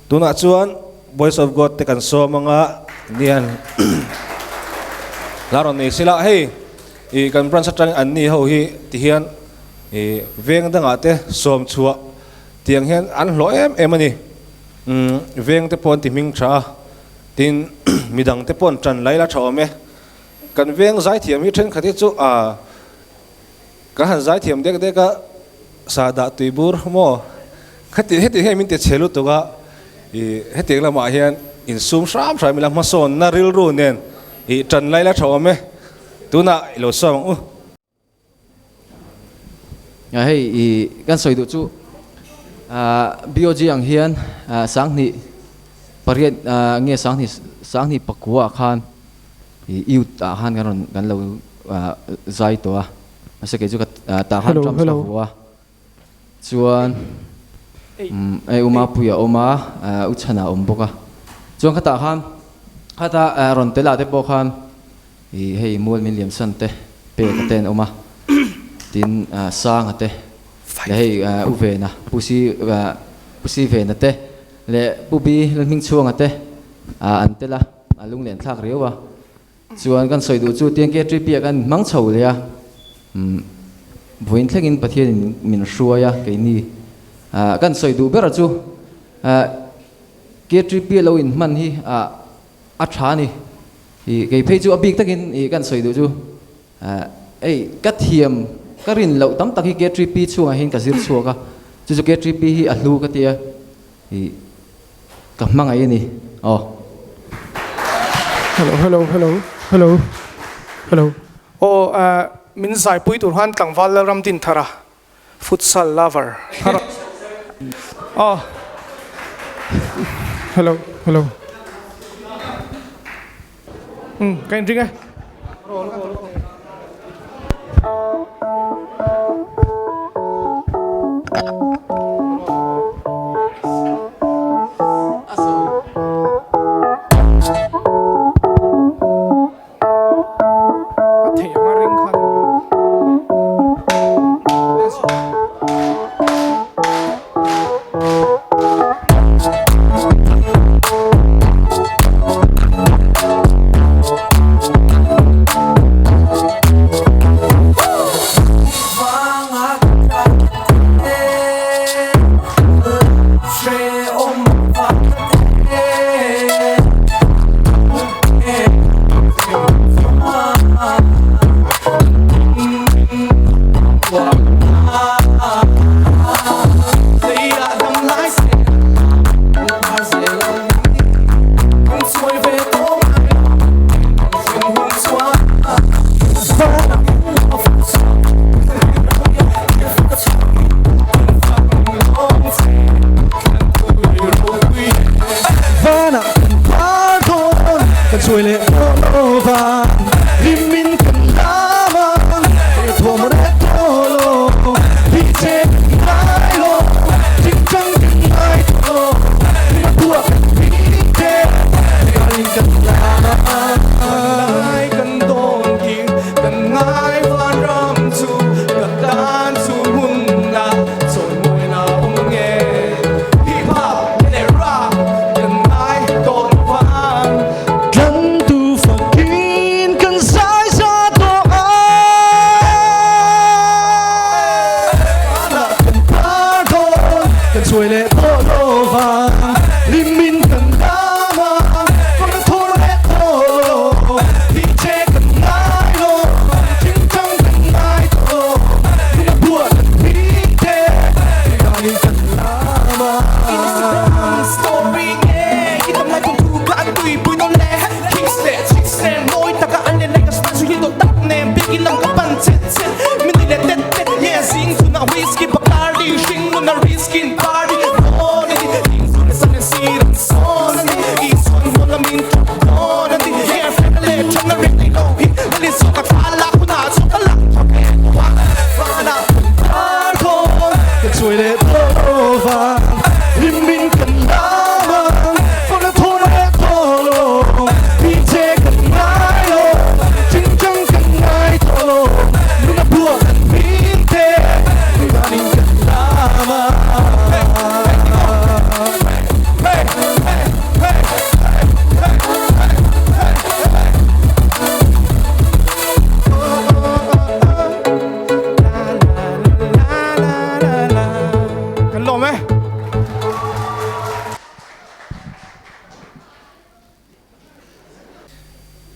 Tunah chuan Voice of God te kan sawm anga nian la rawn nei sila hei i kan branch atang an ni ho hi ti hian i veng dangah te sawm chhuah tiang hian an hlawh em em a ni umm veng te pawh an ti hming tha a tin midang te pawh an tan lai la tha awm e kan veng zaithiam hi thenkhat hi chu a Ka han zaithiam dek dek a, sahdah tuibur maw? Khati heti hian min ti chhe lutuk a, ih hetiang lamah hian insum hram hram ila hmasawnna rilru nen ih tan lai la tha awm e, tunah i lo sawm ang u. Hei ih kan sawi duh chu BOG ang hian sanghnih pariat nge sanghnih sanghnih pakua ah khan ih youth ah khan kan rawn kan lo zai tawh a mahse kei chu ka tah khan drums ka hmu a chuan hei u Mapuia a awm a u Chhana a awm bawk a chuan khatah khan khata rawn tel ah te pawh khan ih hei mual min liam san te pek a te an awm a tin Sanga te leh hei u Vena Pu Si Pu Si Vena te leh Pu Bi Lalhmingchhuanga te an tel a a lunglen thlak riau a. Chuan kan sawi duh chu tiang KTP ah kan hmang chho leh a, umm vawiin thlengin Pathianin min hruai a keini ah kan sawi duh ber chu ah KTP a lo inhman hi ah a tha a ni, ih kei phei chu a bik takin ih kan sawi duh chu ah ei ka thiam ka rin loh tam tak hi KTP chhungah hian ka zir chhuak a, chu chu KTP hi a hlu ka tia ih. Ka hmangaih a ni aw. Hello hello hello hello hello aw min zaipui tur khan tlangval Lalramdinthara futsal lover aw hello hello um ka inring e.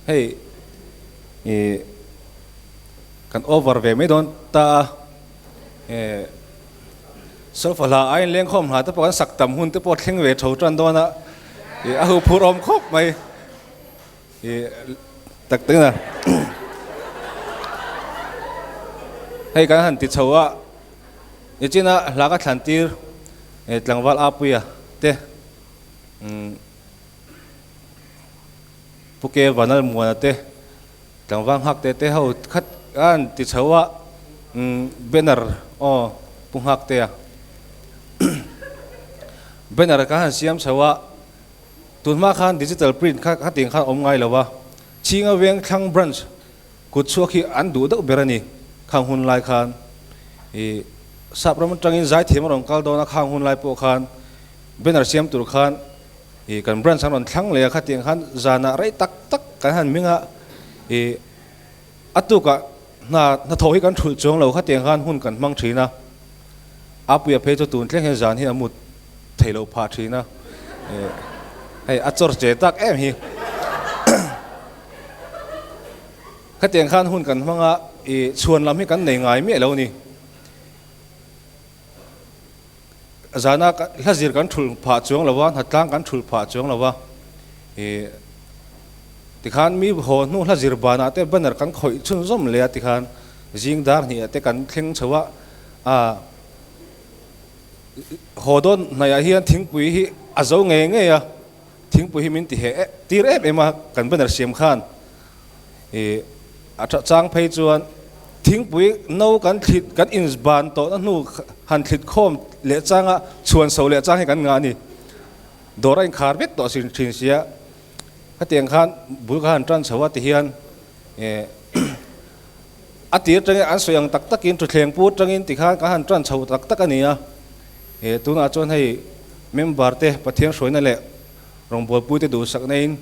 Hei i kan over ve mai dawn ta a, e solfa hla aiin lengkhawm hla te pawh kan sak tam hun te pawh thleng ve tho tan dawn a, i a huphurh awm khawp mai. I tak tak na hei kan han ti chho a, nichina hla ka thlan tir tlangval Apuia te Pu Ke Vanal Muana te tlangval nghak te te ho khat an ti chho a, banner aw Pu Nghaktea banner kan han siam chho a. Tunhma khan digital print kha khatin khan awm ngai lo a, Chhinga Veng Thlang Branch kut chhuak hi an duh deuh ber a ni. Khang hun lai khan i sap ram atangin zaithiam a rawn kal dawn a, khang hun lai pawh khan banner siam tur khan i kan branch an rawn thlang leh a, khatiang khan zanah rei tak tak kan han hming a, i a tukah hna hnathawh hi kan thulh chuang lo, khatiang khan hun kan hmang thin a. Apuia phei chu tun thleng hian zan hi a mut thei lo phah thin a, hei a chawr che tak em hi. Khatiang khan hun kan hmang a, i chhuan lam hi kan nei ngai miah lo ni. Zana hla zir kan thulh phah chuang lo va, hnatlang kan thulh phah chuang lo va, i tikhan mi haw hnu hla zir banah te banner kan khawih chhunzawm leh a tikhan zing dar hnih ah te kan thleng chho a, a haw dawn hnaihah hian thingpui hi a zo ngei ngei a, thingpui hi min ti heh tir em em a kan banner siam khan ih a tha chang phei chuan thingpui no kan thlit kan inban tawhna hnu han thlit khawm leh changa chhuan so leh chang hi kan ngah a ni. Dawr a inkhar vek tawh sin thin sia hetiang khan bul kha han tan chho a ti hian ih A tir atangin an sawi ang tak takin thuthleng pu atangin tikhan kan han tan chho tak tak a ni a. He tunah chuan hei member te Pathian hruaina leh rawngbawlpui te duhsak neiin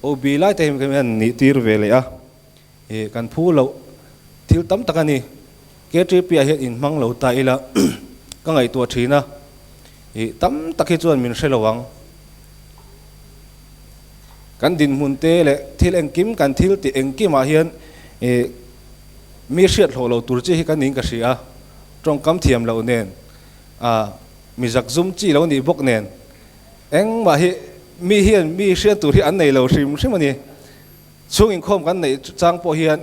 OB lai te hi an nih tir ve leh a. He kan phu loh thil tam tak a ni. KTP ah hian inhmang lo ta ila ka ngaihtuah thin a. Ih tam tak hi chuan min hre lo ang. Kan dinhmun te leh thil engkim kan thil tih engkimah hian ih mi hriat hlawh lo tur chi hi ka niin ka hria a, tawngkam thiam loh nen ah mi zak zum chi lo nih bawk nen engmah hi mi hian mi hriat tur hi an nei lo hrim hrim a ni. Chhung inkhawm kan neih chang pawh hian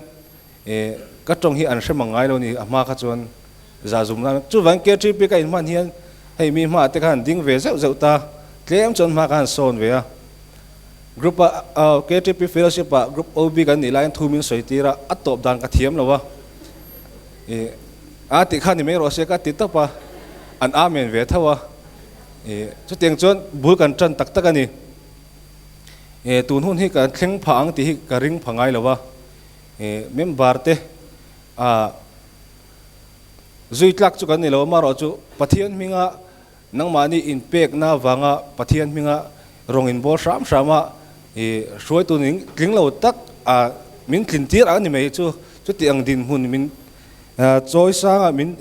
ih ka tawng hi an hre mang ngai lo ni a hma kha chuan za zum nan chuvang KTP ka inhman hian hei mi hmaah te khan an ding ve zeuh zeuh ta tlem chuan hma khan an sawn ve a. Group a KTP fellowship ah group OB kan nih laiin thu min sawi tir a, a tawp dan ka thiam lo a, ih a tih kha ni mai rawh se ka ti tawp a, an amen ve tho a, ih chutiang chuan bul kan tan tak tak a ni. Ih tun hun hi ka thleng phah ang tih hi ka ring pha ngai lo a, ih member te ah zui tlak chu kan ni lo amaherawhchu Pathian hminga Nangmahni inpekna vanga Pathian hminga rawng inbawl hram hram a, i hruaitu ning tling lo tak a min tlin tir ang ni mai chu chuti ang dinhmun min chawi sanga min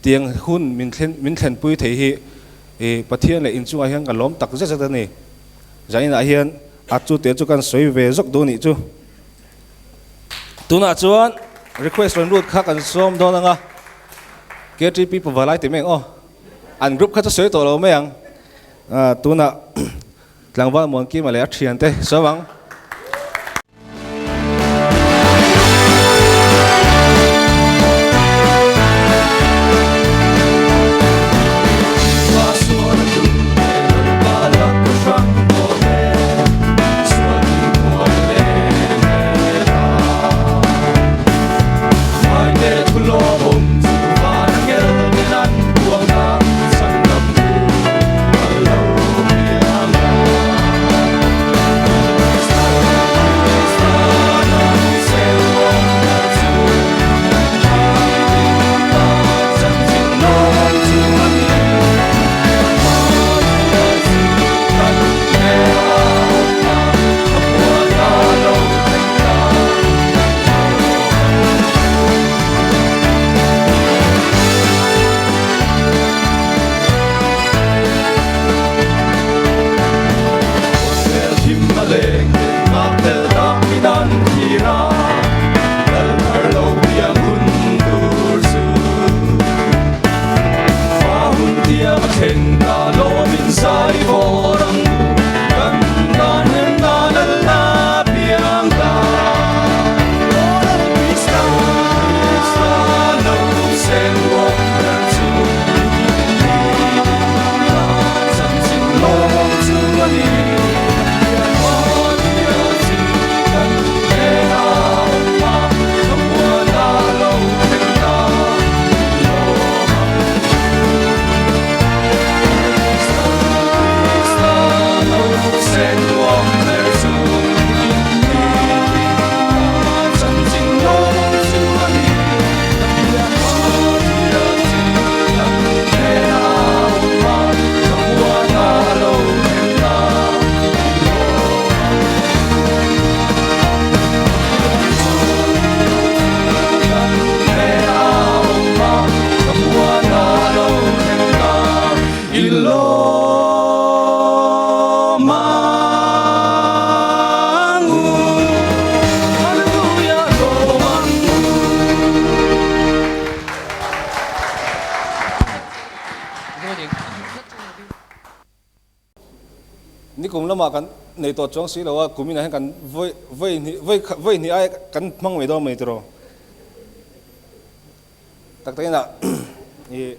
tiang hun min thlen min thlenpui thei hi i Pathian leh inchungah hian ka lawm tak zet zet a ni. Zaninah hian a chute chu kan sawi ve zawk duh nih chu. Tunah chuan request rawn lut kha kan sawm dawn anga KTP Pavalai ti mai ang aw. An group kha chu sawi tawh lo mai ang. Tunah tlangval Muankima leh a thiante sawm ang. lama kan nei tawh chuang si lo a, kuminah hian kan vawi vawi hnih vawi vawi hnih ai kan hmang mai dawn mai tiraw. Tak takin ah i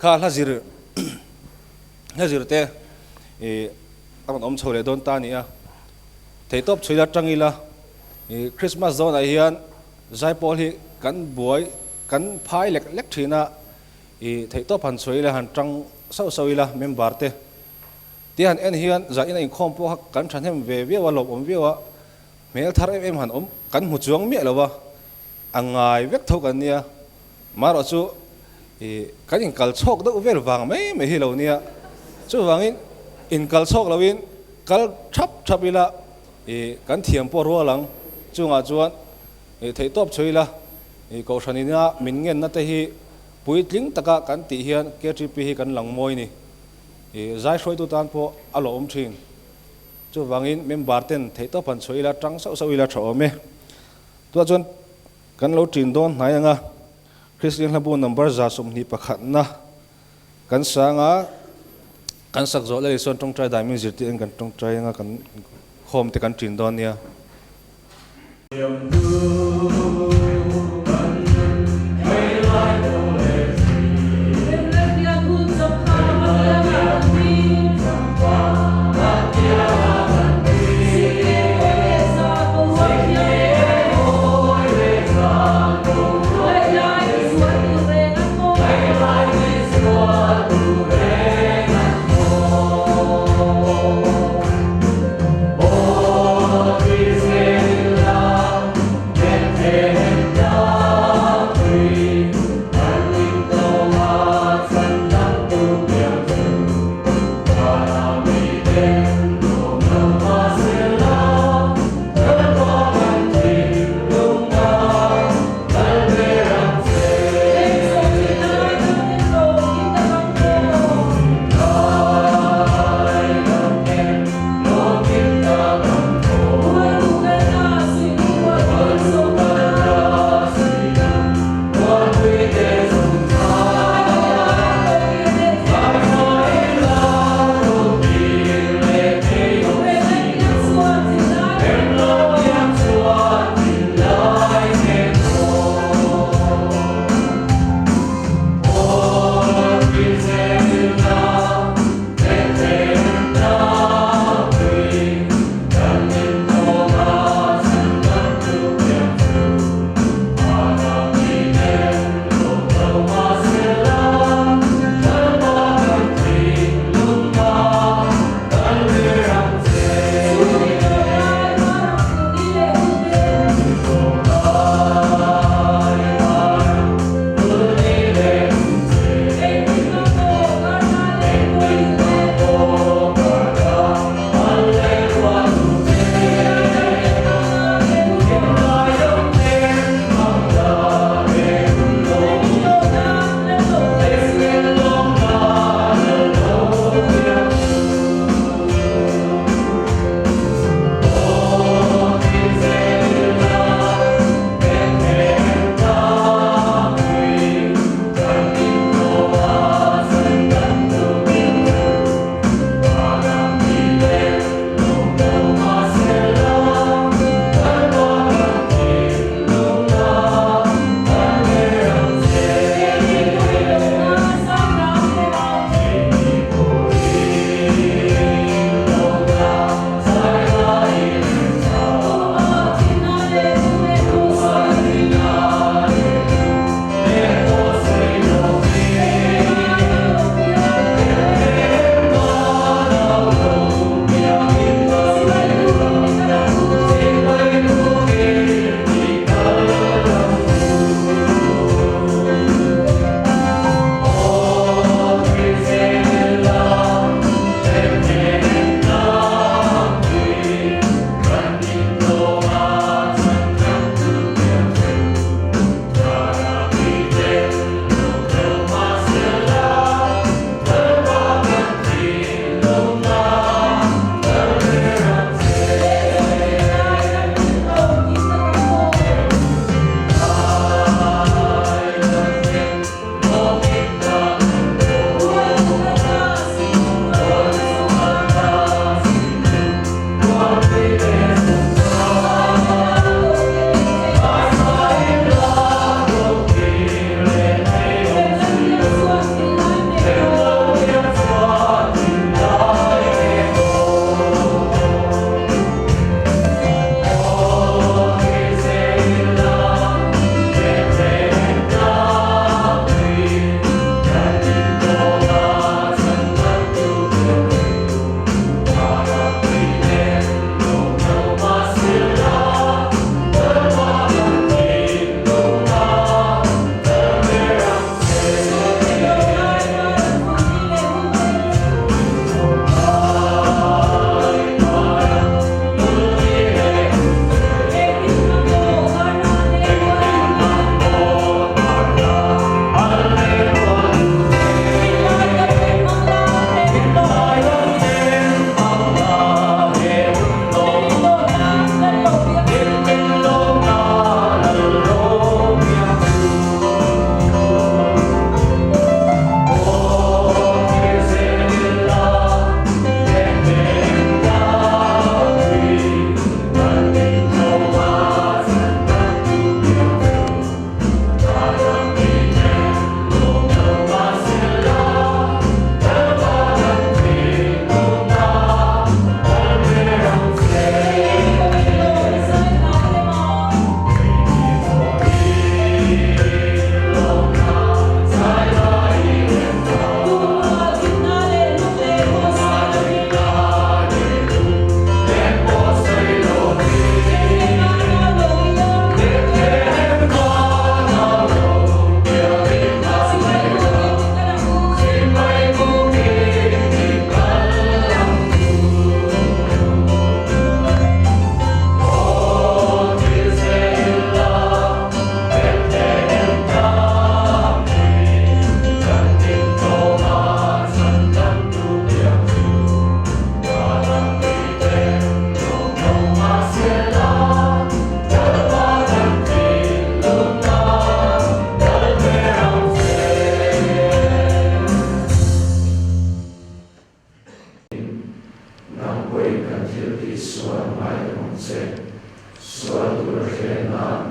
kha hla zir hla zir te i a rawn awm chho leh dawn ta a ni a, theihtawp chhui la tang ila i Christmas zawnah hian Zaipawl hi kan buai kan phai lek lek thin a, i theihtawp han chhuah ila han tang sauh sauh ila member te tia han en hian zah in a inkhawm pawh kha kan thahnem ve viau a, lawmawm viau a, hmel thar em em han awm kan hmu chuang miah lo a, a ngai vek tho kan nia, marawh chu i kan inkal chhawk deuh vel vang mai mai hi lo nia, chuvangin inkal chhawk loin kal thap thap ila I kan thiam pawh rual ang. Chungah chuan i theihtawp chhui ila, i kohhran ina min ngenna te hi puitling taka kan tih hian KTP hi kan lang mawi ni. I zai hruaitu tan pawh a lawmawm thin. Chuvangin member ten theihtawp han chhui ila, tang sauh sauh ila tha awm e. Tunah chuan kan lo tin dawn hnai anga Kristian hlabu number 21 na Kan sanga kan sak zawh leh Isuan tawngtai dai min zirtir in kan tawngtai anga kan khawm te kan ṭin dawn nia.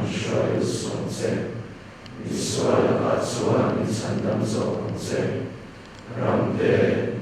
min hruai lut suh ang che, misual lakah chuan min chhandam zawk ang che. Ram te.